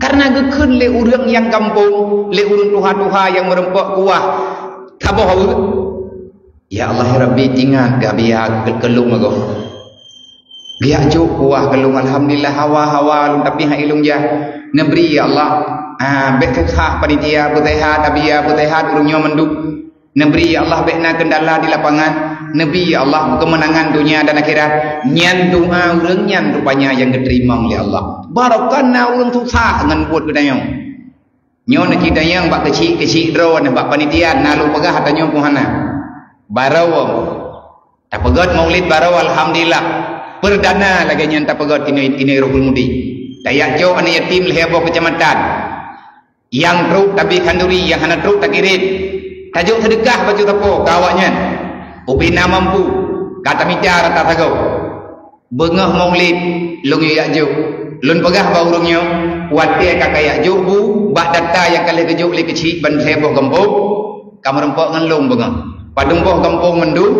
Karena geukheun lé ureuëng nyang gampông, lé ureuëng tuha-tuha nyang meurumpok kuah. Saboh ureuëng. Ya Allah, ya Rabbi, ingat geuh biya keu, keu lôn agoe. Geujak jok kuah keu lôn, alhamdulillah, hawa-hawa lôn, tapi han ilôn jah. Neubri, ya Allah. Ah, bèk susah panitia, beuseuhat, Abiya, beuseuhat ureuëng nyoe mandum. Neubri, ya Allah, bèk na keundala di lapangan. Neubri, ya Allah, keumeunangan donya dan akhirat. Nyan doa ureuëng nyan rupanya nyang geuteurimong lé Allah. Barokon na ureuëng susah ngon buet geutanyoe. Nyoe neucit tanyong bak keuchik-keuchik droe nyan bak panitia, na lôn peugah tanyoe pun hana. Barô tapeugöt maulid barô, alhamdulillah. Perdana lagèe nyan tapeugöt inong, inong Ruhul Mudi. Tajak cok aneuk yatim lhèe boh keucamatan. Nyang trok tabi khanduri, nyang hana trok takirém. Tajok seudeukah bacut sapo keu awaknyan. Ubé na mampu, ka tamita rata sagoe. Beungoh maulid, lôn yue jak jok. Lôn peugah bak ureuëng nyoe, watèe ka kajak jok bu, bak data nyang ka lheueh geujok lé keuchik ban lhèe boh gampông, ka meurumpok ngon lôn beungoh. Padum boh gampông mandum,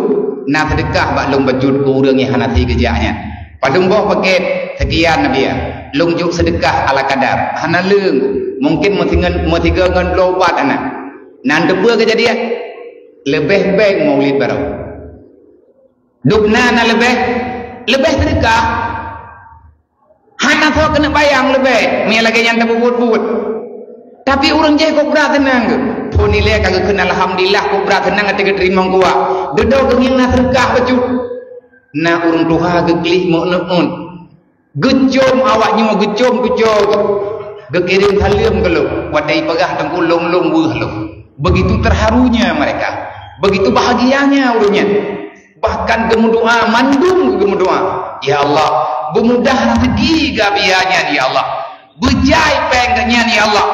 na seudeukah bak lôn bacut keu ureuëng nyang hana sie geujak nyan. Padum boh pakèt, seukian Abiya. Lôn jok seudeukah ala kadar. Hana leueng, mungken meusigoe, meusigoe ngon bloe ubat hana. Nan teupeue keujadian? Leubeh beng maulid barô. Dubna na leubeh, leubeh seudeukah. Hana Soe keuneuk bayang leubeh, meunyo lagée nyan tapeubuet-buet. Tapi ureuëng jai kobra teunang geuh. Phon ilée ka geukheun alhamdulillah, kobra teunang até geuteurimong kuah. Dudoe geungieng na seureukah bacut. Na ureuëng tuha geuklik meuneuk-neuk. Geucom awak nyoe, geucom tuco geuh. Geukirém saleuem keu lôn. Watée ipeugah teungku lôn-lôn weueh lôn. Begitu terharunya mereka. Begitu bahagianya ureuëng nyan. Bahkan geumeudoa, mandum geumeudoa, "Ya Allah, beumudah rezeki geuh Abia nyan, ya Allah. Beujai péng geuh nyan, ya Allah."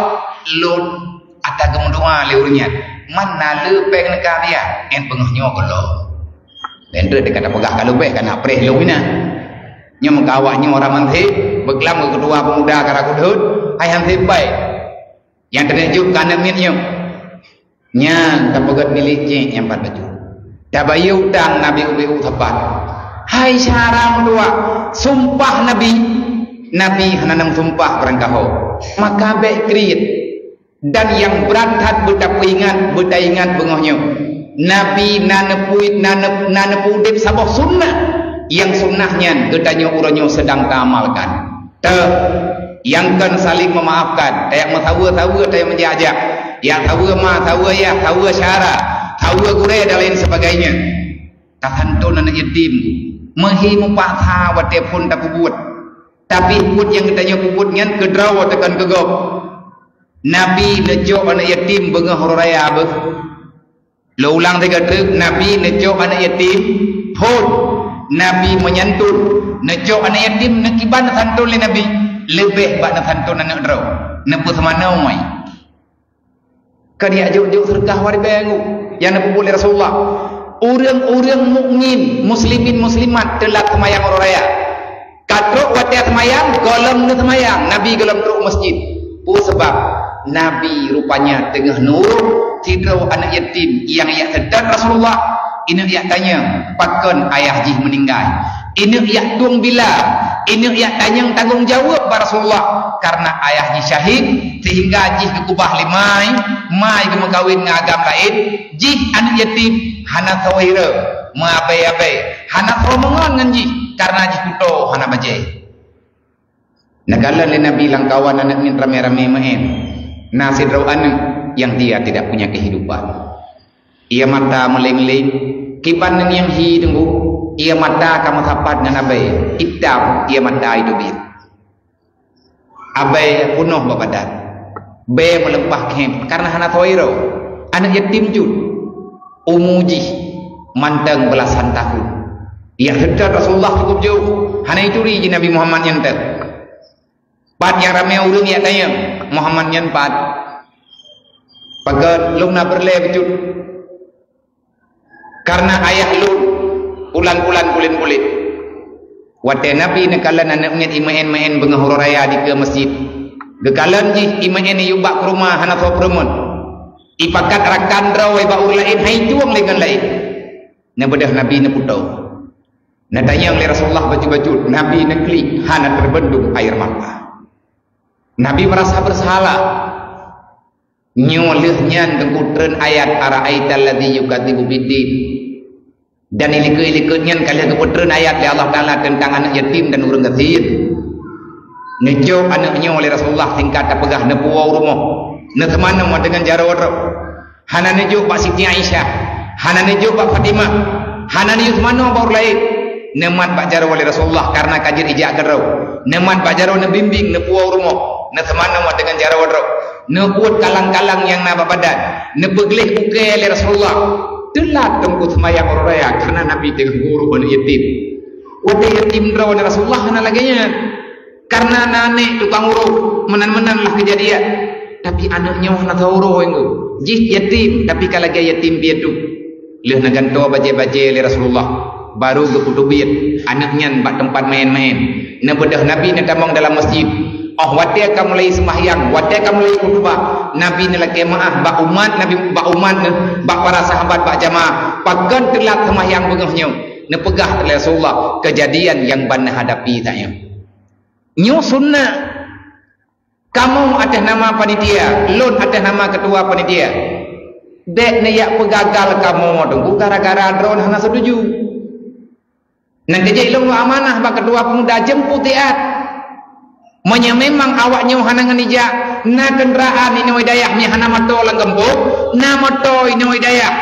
Lôn ata geumeudoa lé ureuëng nyan, "Man na le péng neuka Abia, en beungoh nyoe gohlom." Dan tu dekat peugah ka leubeh ka na preh lôn ina. Nyoe meuka awak nyoe orang mansé, beuklam keu ketua pemuda kara kudhut, hai hansé bai. Nyang teuneujuk ka aneuk miet nyoe. Nyan tapeugét milék jih nyang pat bacut. Tabayeue utang Nabi ubé u sapat. Hai syara meutuah, sumpah Nabi, Nabi hana neumeusumpah barangkaho. Maka bék kriet. Dan nyang brat that beutapeuingat, beutaingat beungoh nyoe. Nabi na neupeuit, na neu-, na neupeuudeb saboh sunnah. Nyang sunnah nyan geutanyoe uroe nyoe seudang taamalkan. Teuh, nyang kon saling meumaafkan, tajak meusaweue-saweue, tajak meujak-jak, jak saweue ma, saweue yah, saweue syara, saweue gurée dan lain sebagainya. Tasanton aneuk yatim, meuhi mupaksa watée phon tapeubuet. Tapi buet nyang geutanyoe peubuet nyan keudroe teukan keu gob. Nabi neucok aneuk yatim beungoh uroe raya beuh. Lôn ulang sigoe treuk, Nabi neucok aneuk yatim phon. Nabi meunyantun, neucok aneuk yatim neukiban neusanton lé Nabi, leubeh bak neusanton aneuk droe, neupeuseumanoe. Ka dijak jok-jok seureukah waréh bée nyang neupeubuet lé Rasulullah. Ureuëng-ureuëng mukmin, muslimin, muslimat teulat seumayang uroe raya. Ka trok watée seumayang, gohlom neuseumayang, Nabi gohlom trok masjid. Peue sabab? Nabi rupanya teungoh neuuruek sidroe aneuk yatim nyang jak seutôt Rasulullah. Ineuk jak tanyong, pakon ayah jih meuninggai. Ineuk jak tueng bila, ineuk jak tanyong tanggong jaweueb bak Rasulullah, kareuna ayah jih syahid, sehingga jih geukubah lé mai, mai geumeukawen ngon agam laén, jih aneuk yatim hana soe hireuen, meuabée-abée, hana soe meungon ngon jih, kareuna jih kuto hana bajée. Neukalon lé Nabi lam kawan aneuk miet ramé-ramé meu'én. Na sidroe aneuk yang dia tidak punya kehidupan. Ia mata meuleng-leng, kiban neungieng hi teungku, ia mata ka meusapat ngon abée, itam ia mata iteubiet. Abée peunoh bak badan, bée meuleumpah khem kareuna hana soe hireuen. Aneuk yatim cut, umu jih mantong beulasan tahun. Nyang seutôt Rasulullah cukup jôh, hana ituri jih Nabi Muhammad nyan teuh. Pat nyang ramé ureuëng jak tanyong, "Muhammad nyan pat?" "Pakon, lôn na peureulée bacut. Kareuna ayah lôn pulan-pulan kulét-kulét." Watée Nabi neukalon aneuk miet imeu'én-meu'én beungoh uroe raya dikeue masjid, geukalon jih imeu'én iyueb bak keurumoh hana soe peurumoh. Ipakat rakan droe bak ureuëng laén hai tueng lé ngon laén. Neubeudôh Nabi neuputôh. Neutanyong lé Rasulullah bacut-bacut, Nabi neuklik hana teubendong air mata. Nabi merasa bersalah. Nyoe lheueh nyan teungku treun ayat, "Ara'aital ladzi yukadzibu biddin." Dan ilikot-ilikot nyan ka lheueh geupeutreun ayat lé Allah Taala teuntang aneuk yatim dan ureuëng gasien. Neujok aneuk nyoe lé Rasulullah singkat tapeugah neupuwoe u rumoh, neuseumanoe deungon jaroe droe. Hana neujok bak Siti Aisyah, hana neujok bak Fatimah, hana neujok seumanoe bak ureuëng laén. Neumat bak jaroe lé Rasulullah kareuna ka jeuet ijak keudroe. Neumat bak jaroe neubimbing neupuwoe u rumoh, neuseumanoe deungon jaroe droe. Neubuet kalang-kalang nyang na bak badan, neupeugleh ukée lé Rasulullah. Teulat teungku seumayang uroe raya kareuna Nabi teungoh geuuruek aneuk yatim. Watée yatim droe lé Rasulullah hana lagée nyan. Kareuna na aneuk tukang uruek, meunan-meunan lah keujadian. Tapi aneuk nyoe hana teuuruek enggeu. Jih yatim, tapi ka lagée yatim piatu. Lheueh neugantoe bajée-bajée lé Rasulullah, baru geupeuteubiet aneuk nyan bak teumpat maén-maén. Neubeudôh Nabi neutamong dalam masjid. Óh watée ka mulai seumahyang, watée ka mulai khutubah, Nabi neulakée meu'ah bak umat Nabi, bak umat neuh, bak para sahabat, bak jamaah. Pakon teulat seumahyang beungoh nyoe? Neupeugah lé Rasulullah, keujadian nyang ban neuhadapi tanyoe. Nyoe sunnah. Kamoe ateueh nama panitia, lôn ateueh nama ketua panitia. Bék neujak peugagal kamoe teungku gara-gara droe hana setuju. Nyan teujak lôn amanah bak ketua pemuda jeumput siat. Meunyoe memang awak nyoe hana ngon ijak, na keundaraan inoe dayah, meunyoe hana moto lam gampông, na moto inoe dayah.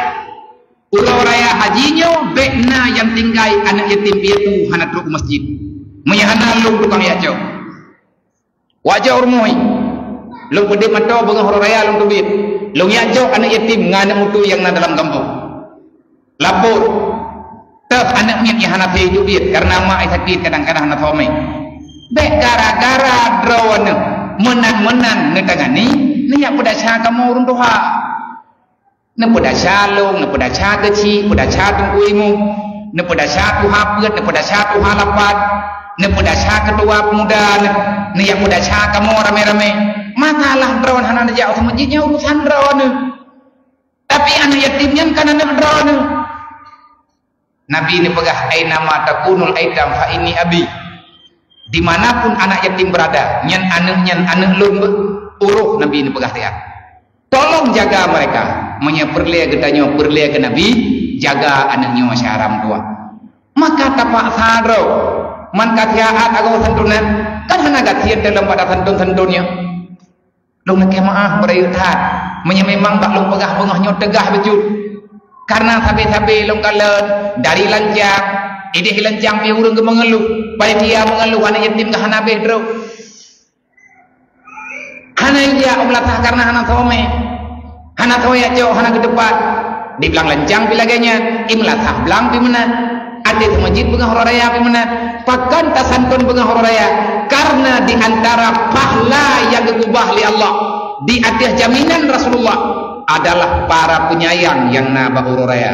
Uroe raya haji nyoe bèk na nyang tinggai aneuk yatim piatu hana trok u masjid. Meunyoe hana, lôn tukang jak cok. Wajah urmui. Lôn peudeuh mata beungoh uroe raya lôn teubiet. Lôn jak cok aneuk yatim ngon aneuk mutu nyang na dalam gampông. Lapor. Teuh aneuk miet nyang hana teubiet karena mak sakét, kadang-kadang hana suami. Bèk gara-gara droeneuh meunan-meunan neutangani, neujak peudasya kamoe ureueng tuha. Neupeudasya lôn, neupeudasya keuchik, peudasya Teungku Imum, neupeudasya tuha peuet, neupeudasya tuha lapan, neupeudasya keutua peumuda, neu-, neujak peudasya kamoe ramé-ramé. Masalah droeneuh hana neujak u masjid nyan urusan droeneuh. Tapi aneuk yatim nyan kan aneuk droeneuh. Nabi neupeugah, "Ainama takunul aitam fa inni abi." Dimanapun anak yatim berada, nyan aneuk nyan aneuk lôn beuh, uroh Nabi neupeugah siat. Tolong jaga mereka. Meunyoe peureulèe geutanyoe peureulèe keu Nabi, jaga aneuk nyoe syara meutuah. Maka tapaksa droe. Man ka siat agoe santunan, kan hana gasien dalam pada santun-santun nyoe. Lôn lakèe meu'ah beurayeuk that. Meunyoe memang bak lôn peugah beungoh nyoe teugas bacut. Karena sabe-sabe lôn kalon dari lancang, idéh lancang pih ureueng geumeungeuluh, panitia meungeuluh aneuk yatim ka hana abéh trok. Hana ijak u meulasah karena hana somè. Hana somè jak cok, hana geuteupat. Di blang lancang pih lagèe nyan, i meulasah blang pih meunan. Até seumeujid beungoh uroe raya pih meunan. Pakon tasantun beungoh uroe raya? Karena di antara pahala nyang geukeubah lé Allah di ateueh jaminan Rasulullah adalah para penyayang nyang na bak uroe raya.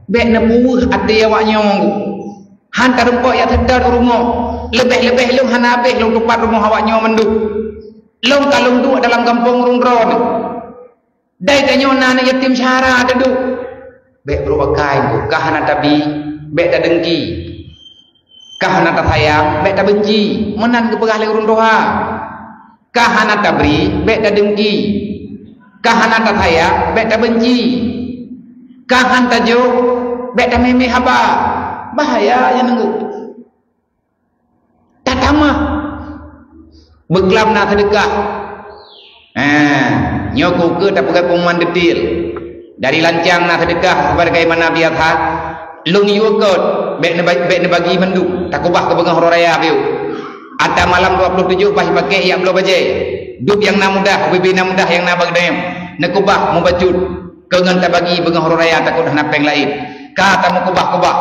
Bèk neupeuweueh até awak nyoe. Han tarumpok jak seutôt u rumoh. Leubeh-leubeh lôn hana abéh lôn tupat rumoh awak nyoe mandum. Lôn ka lôn duek dalam gampông ureueng droeneuh. Dai tanyoe na aneuk yatim syara teuduek. Bèk brôk akai, ka hana tabi, bèk tadengki. Ka hana tasayang, bèk tabenci. Meunan geupeugah lé ureueng tuha. Ka hana tabri, bèk tadengki. Ka hana tasayang, bèk tabenci. Ka han tajok, bèk tamé-mé haba. Bahaya nyang neunggu. Tatamah. Beuklam na seudeukah. Eh, nyoe keuh keu tapeugah pengumuman detail. Dari lancang na seudeukah sebagaimana biasa. Lôn yue kot, bèk neuba-, bèk neubagi mandum. Takeubah keu beungoh uroe raya pih. Ata malam dua puluh tujoh bah jipaké jak bloe bajèe. Dub nyang na mudah, ubé-bé na mudah nyang na bak geutanyoe. Neukeubah mubacut. Keu ngon tabagi beungoh uroe raya takot hana péng laén. Ka tameukeubah-keubah.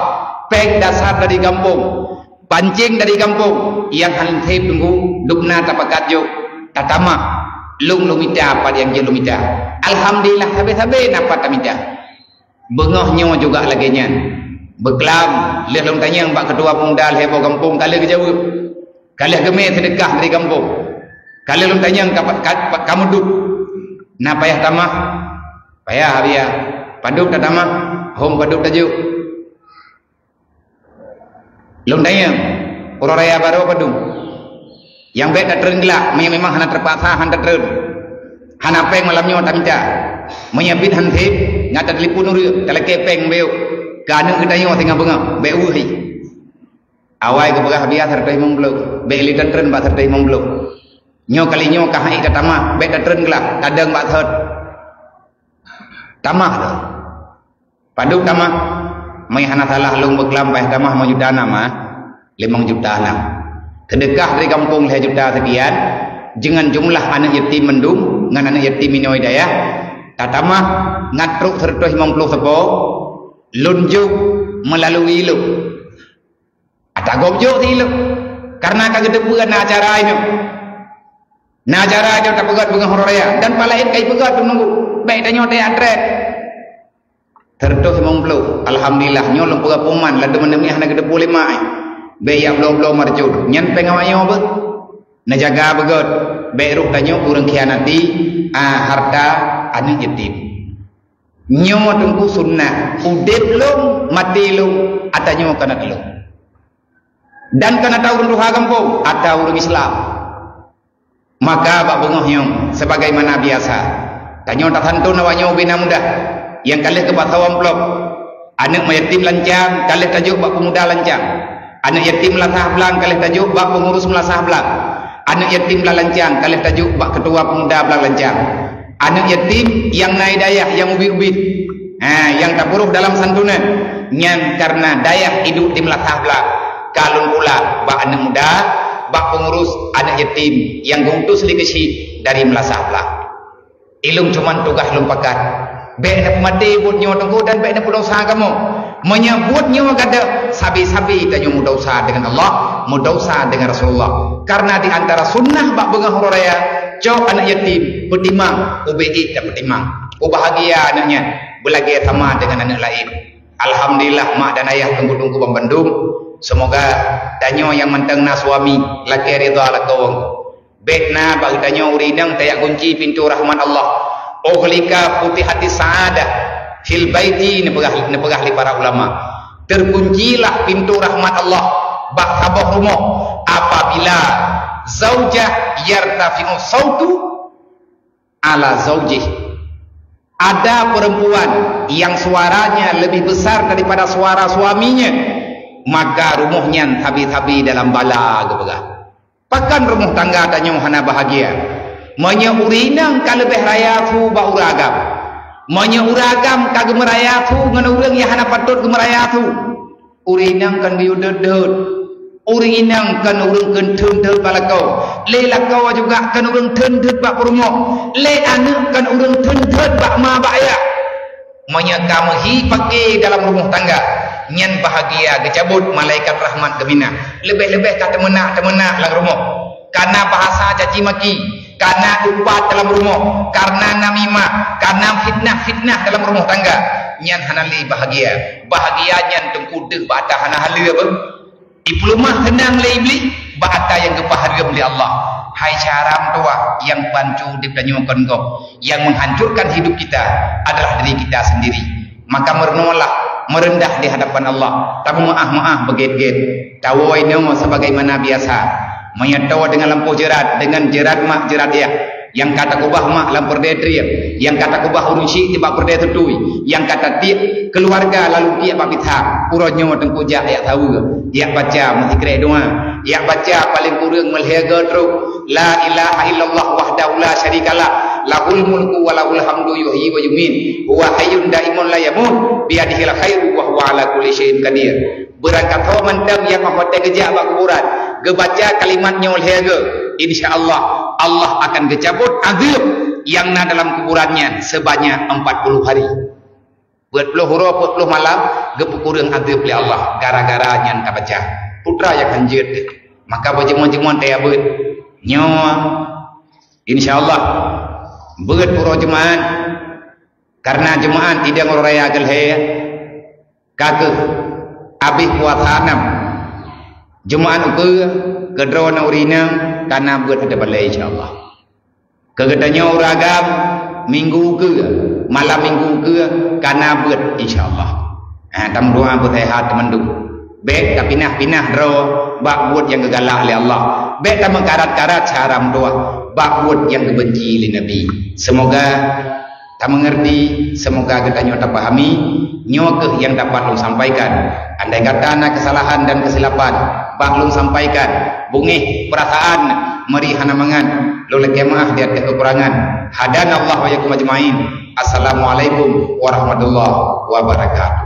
Péng dasar dari gampông. Pancéng dari gampông, nyang han sép teunggu, lubna tapakat jok, tatamah, lôn lôn mita pat nyang jeuet lôn mita. Alhamdulillah, sabe-sabe na pat tamita. Beungoh nyoe juga lagèe nyan. Beuklam, lheueh lôn tanyong bak keutua peumuda lhèe boh gampông ka lheueh geujaweueb. Ka lheueh geumé seudeukah dari gampông. Ka lheueh lôn tanyong ka, ka, ka, ka meudup. Na payah tamah? Payah, Abiya. Padub tatamah? Hom padub tajok. Lôn tanyong, uroe raya barô padum? Nyang bèk tatreun glak, meunyoe memang hana teupaksa han tatreun. Hana péng malam nyoe tamita. Meunyoe bit han sép, ngat tatelepon ureueng, talakèe péng beuh. Keu aneuk geutanyoe singoh beungoh, bèk weueh. Awai geupeugah biasa seratus lima puluh, bèk lé tatreun bak seratus lima puluh. Nyoe kali nyoe ka han ék tatamah, bèk tatreun glak, tadong bak sot. Tamah tu. Padub tamah, meunyoe hana salah lôn beuklam payah tamah limong juta na mah, limong juta na. Seudeukah dari gampông lhèe juta seukian, deungon jumlah aneuk yatim mandum ngon aneuk yatim inoe dayah, tatamah ngat trok seratus lima puluh sapo, lôn jok meulalu lôn. Ata gob jok si ilok. Karena ka geuteupeue na acara nyoe. Na acara nyoe tapeugöt beungoh uroe raya dan pat laén ka ipeugöt teununggu. Bèk tanyoe teuantre. Seratus lima puluh. Alhamdulillah, nyoe lôn peugah pengumuman, ladôm aneuk miet hana geuteupeue lé mak, eh. Bèk jak bloe-bloe marcut. Nyan péng awak nyoe beuh. Neujaga beugöt. Bèk rôh tanyoe ureueng khianati, ah, harta aneuk yatim. Nyoe teungku sunnah. Udép lôn, maté lôn, ata nyoe kana lôn. Dan kana ata ureueng tuha gampông, ata ureueng Islam. Maka bak beungoh nyoe, sebagaimana biasa, tanyoe tasantun awak nyoe ubé na mudah, nyang ka lheueh geupasoe amplop. Aneuk yatim lancang, ka lheueh tajok bak peumuda lancang. Aneuk yatim meulasah blang, ka lheueh tajok bak peungurus meulasah blang. Aneuk yatim Blalang Cang, ka lheueh tajok bak keutua pemuda Blalang Cang. Aneuk yatim nyang na dayah nyang ubit-ubit. Ha, nyang tapeurôh dalam santunan. Nyan kareuna dayah iduek di Meulasah Blang. Ka lôn pula bak aneuk muda, bak peungurus aneuk yatim nyang geuutus lé keuchik dari Meulasah Blang. Ilôn cuman tugaih lôn pakat. Bék neupeumaté buet nyoe Teungku dan bék neupeudosa kamoe. Meunyoe buet nyoe gadôh, sabe-sabe tanyoe meudesya deungon Allah, meudesya deungon Rasulullah. Kareuna di antara sunnah bak beungoh uroe raya, cok aneuk yatim, peutimang, ubé ék tapeutimang. Ubahgia aneuk nyan, beulagée sama deungon aneuk laén. Alhamdulillah, mak dan ayah Teungku-teungku banmandum, seumoga tanyoe nyang mantong na suami, lakée ridha lakoe. Bék na bak geutanyoe ureuëng inong tajak gunci pintoe rahmat Allah. Ughliqa futihatis sa'adah fil baiti, neupeugah, neupeugah lé para ulama. Teukuncilah pintoe rahmat Allah bak saboh rumoh apabila zaujah yartafi'u sautu ala zaujih. Ada perempuan yang suaranya lebih besar daripada suara suaminya, maka rumoh nyan sabe-sabe dalam bala geupeugah. Pakon rumoh tangga tanyoe hana bahagia? Meunyoe ureuëng inong ka leubeh raya su bak ureuëng agam, meunyoe ureuëng agam ka geumeuraya su ngon ureuëng nyang hana patôt geumeuraya su, ureuëng inong kon geuyue deuet-deuet, ureuëng inong kon ureuëng kheun theun-theun bak lakoe, lé lakoe juga kon ureuëng theun-theun bak peurumoh, lé aneuk kon ureuëng theun-theun bak ma bak ayah. Meunyoe ka meuhi paké dalam rumoh tangga, nyan bahagia geucabot malaikat rahmat geuminah. Leubeh-leubeh ka teumeunak-teumeunak lam rumoh. Kana bahasa caci maki, kana upat dalam rumoh, kana namimah, kana fitnah-fitnah dalam rumoh tangga, nyan hana lé bahagia. Bahagia nyan Teungku deuh bak ata hana haleue beuh. Ipeuleumah seunang lé Iblih bak ata nyang geupahareuem lé Allah. Hai syedara meutuwah, nyang pancu udeb tanyoe kon gob, nyang menghancurkan hidup kita adalah diri kita sendiri. Maka meurunoelah, meureundah di hadapan Allah, tameumaáh-maáh beugét-gét, tawoe inoe sebagaimana biasa. Meunyoe toe deungon lampôh jeurat, deungon jeurat mak jeurat yah, nyang ka takeubah mak lam peureudée treb, nyang ka takeubah ureuëng syik nibak peureudée tutui, nyang ka tatiek keuluwarga lalu tiek bak pithang, uroe nyoe Teungku jak yak saweue, yak baca meusikrek doa, yak baca paleng kureueng meulhée goe trok, La ilaha illallah wahdahu la syarikalah, lahul mulku wa lahul hamdu yuhyi wa yumiit, huwa hayyun daimun la yamut, biyadihil khairu wa huwa ala kulli syai'in qadir. Beurangkat ho mantong nyang watée geujak bak kuburan, geubaca kalimat nyoe lhée goe, insya Allah, Allah akan geucabot azeueb nyang na dalam kuburan nyan seubanyak empat puluh hari. Peuet ploh uroe, peuet ploh malam, geupeukureueng azeueb lé Allah gara-gara nyan tabaca. Putra nyang hanjeuet, maka beujeumon-jeumon taya beuet. Nyoe, insya Allah, beuet uroe Jumaat, kareuna Jumaat idong uroe raya geulhée, ka kheueh abéh puasa nam. Jumaat ukeue, keudroe na ureuëng inong, kana beuet ata balée, insya Allah. Keu geutanyoe ureuëng agam, minggu ukeue, malam minggu ukeue, kana beuet, insya Allah. Ha, tameudoa beuseuhat teumandum. Bék tapinah-pinah droe bak buet nyang geugalak lé Allah. Bék tameukarat-karat syedara meutuwah bak buet nyang geubenci lé Nabi. Seumoga tameungerti, seumoga geutanyoe tapahami. Nyoe kheueh nyang dapat lôn sampaikan. Andai kata na keusalahan dan keusilapan bak lôn sampaikan, beungéh peurasaan, meuri hana mangat, lôn lakée meuáh di ateueh keukurangan. Hadanallahu wa iyyakum ajmain. Assalamualaikum warahmatullahi wabarakatuh.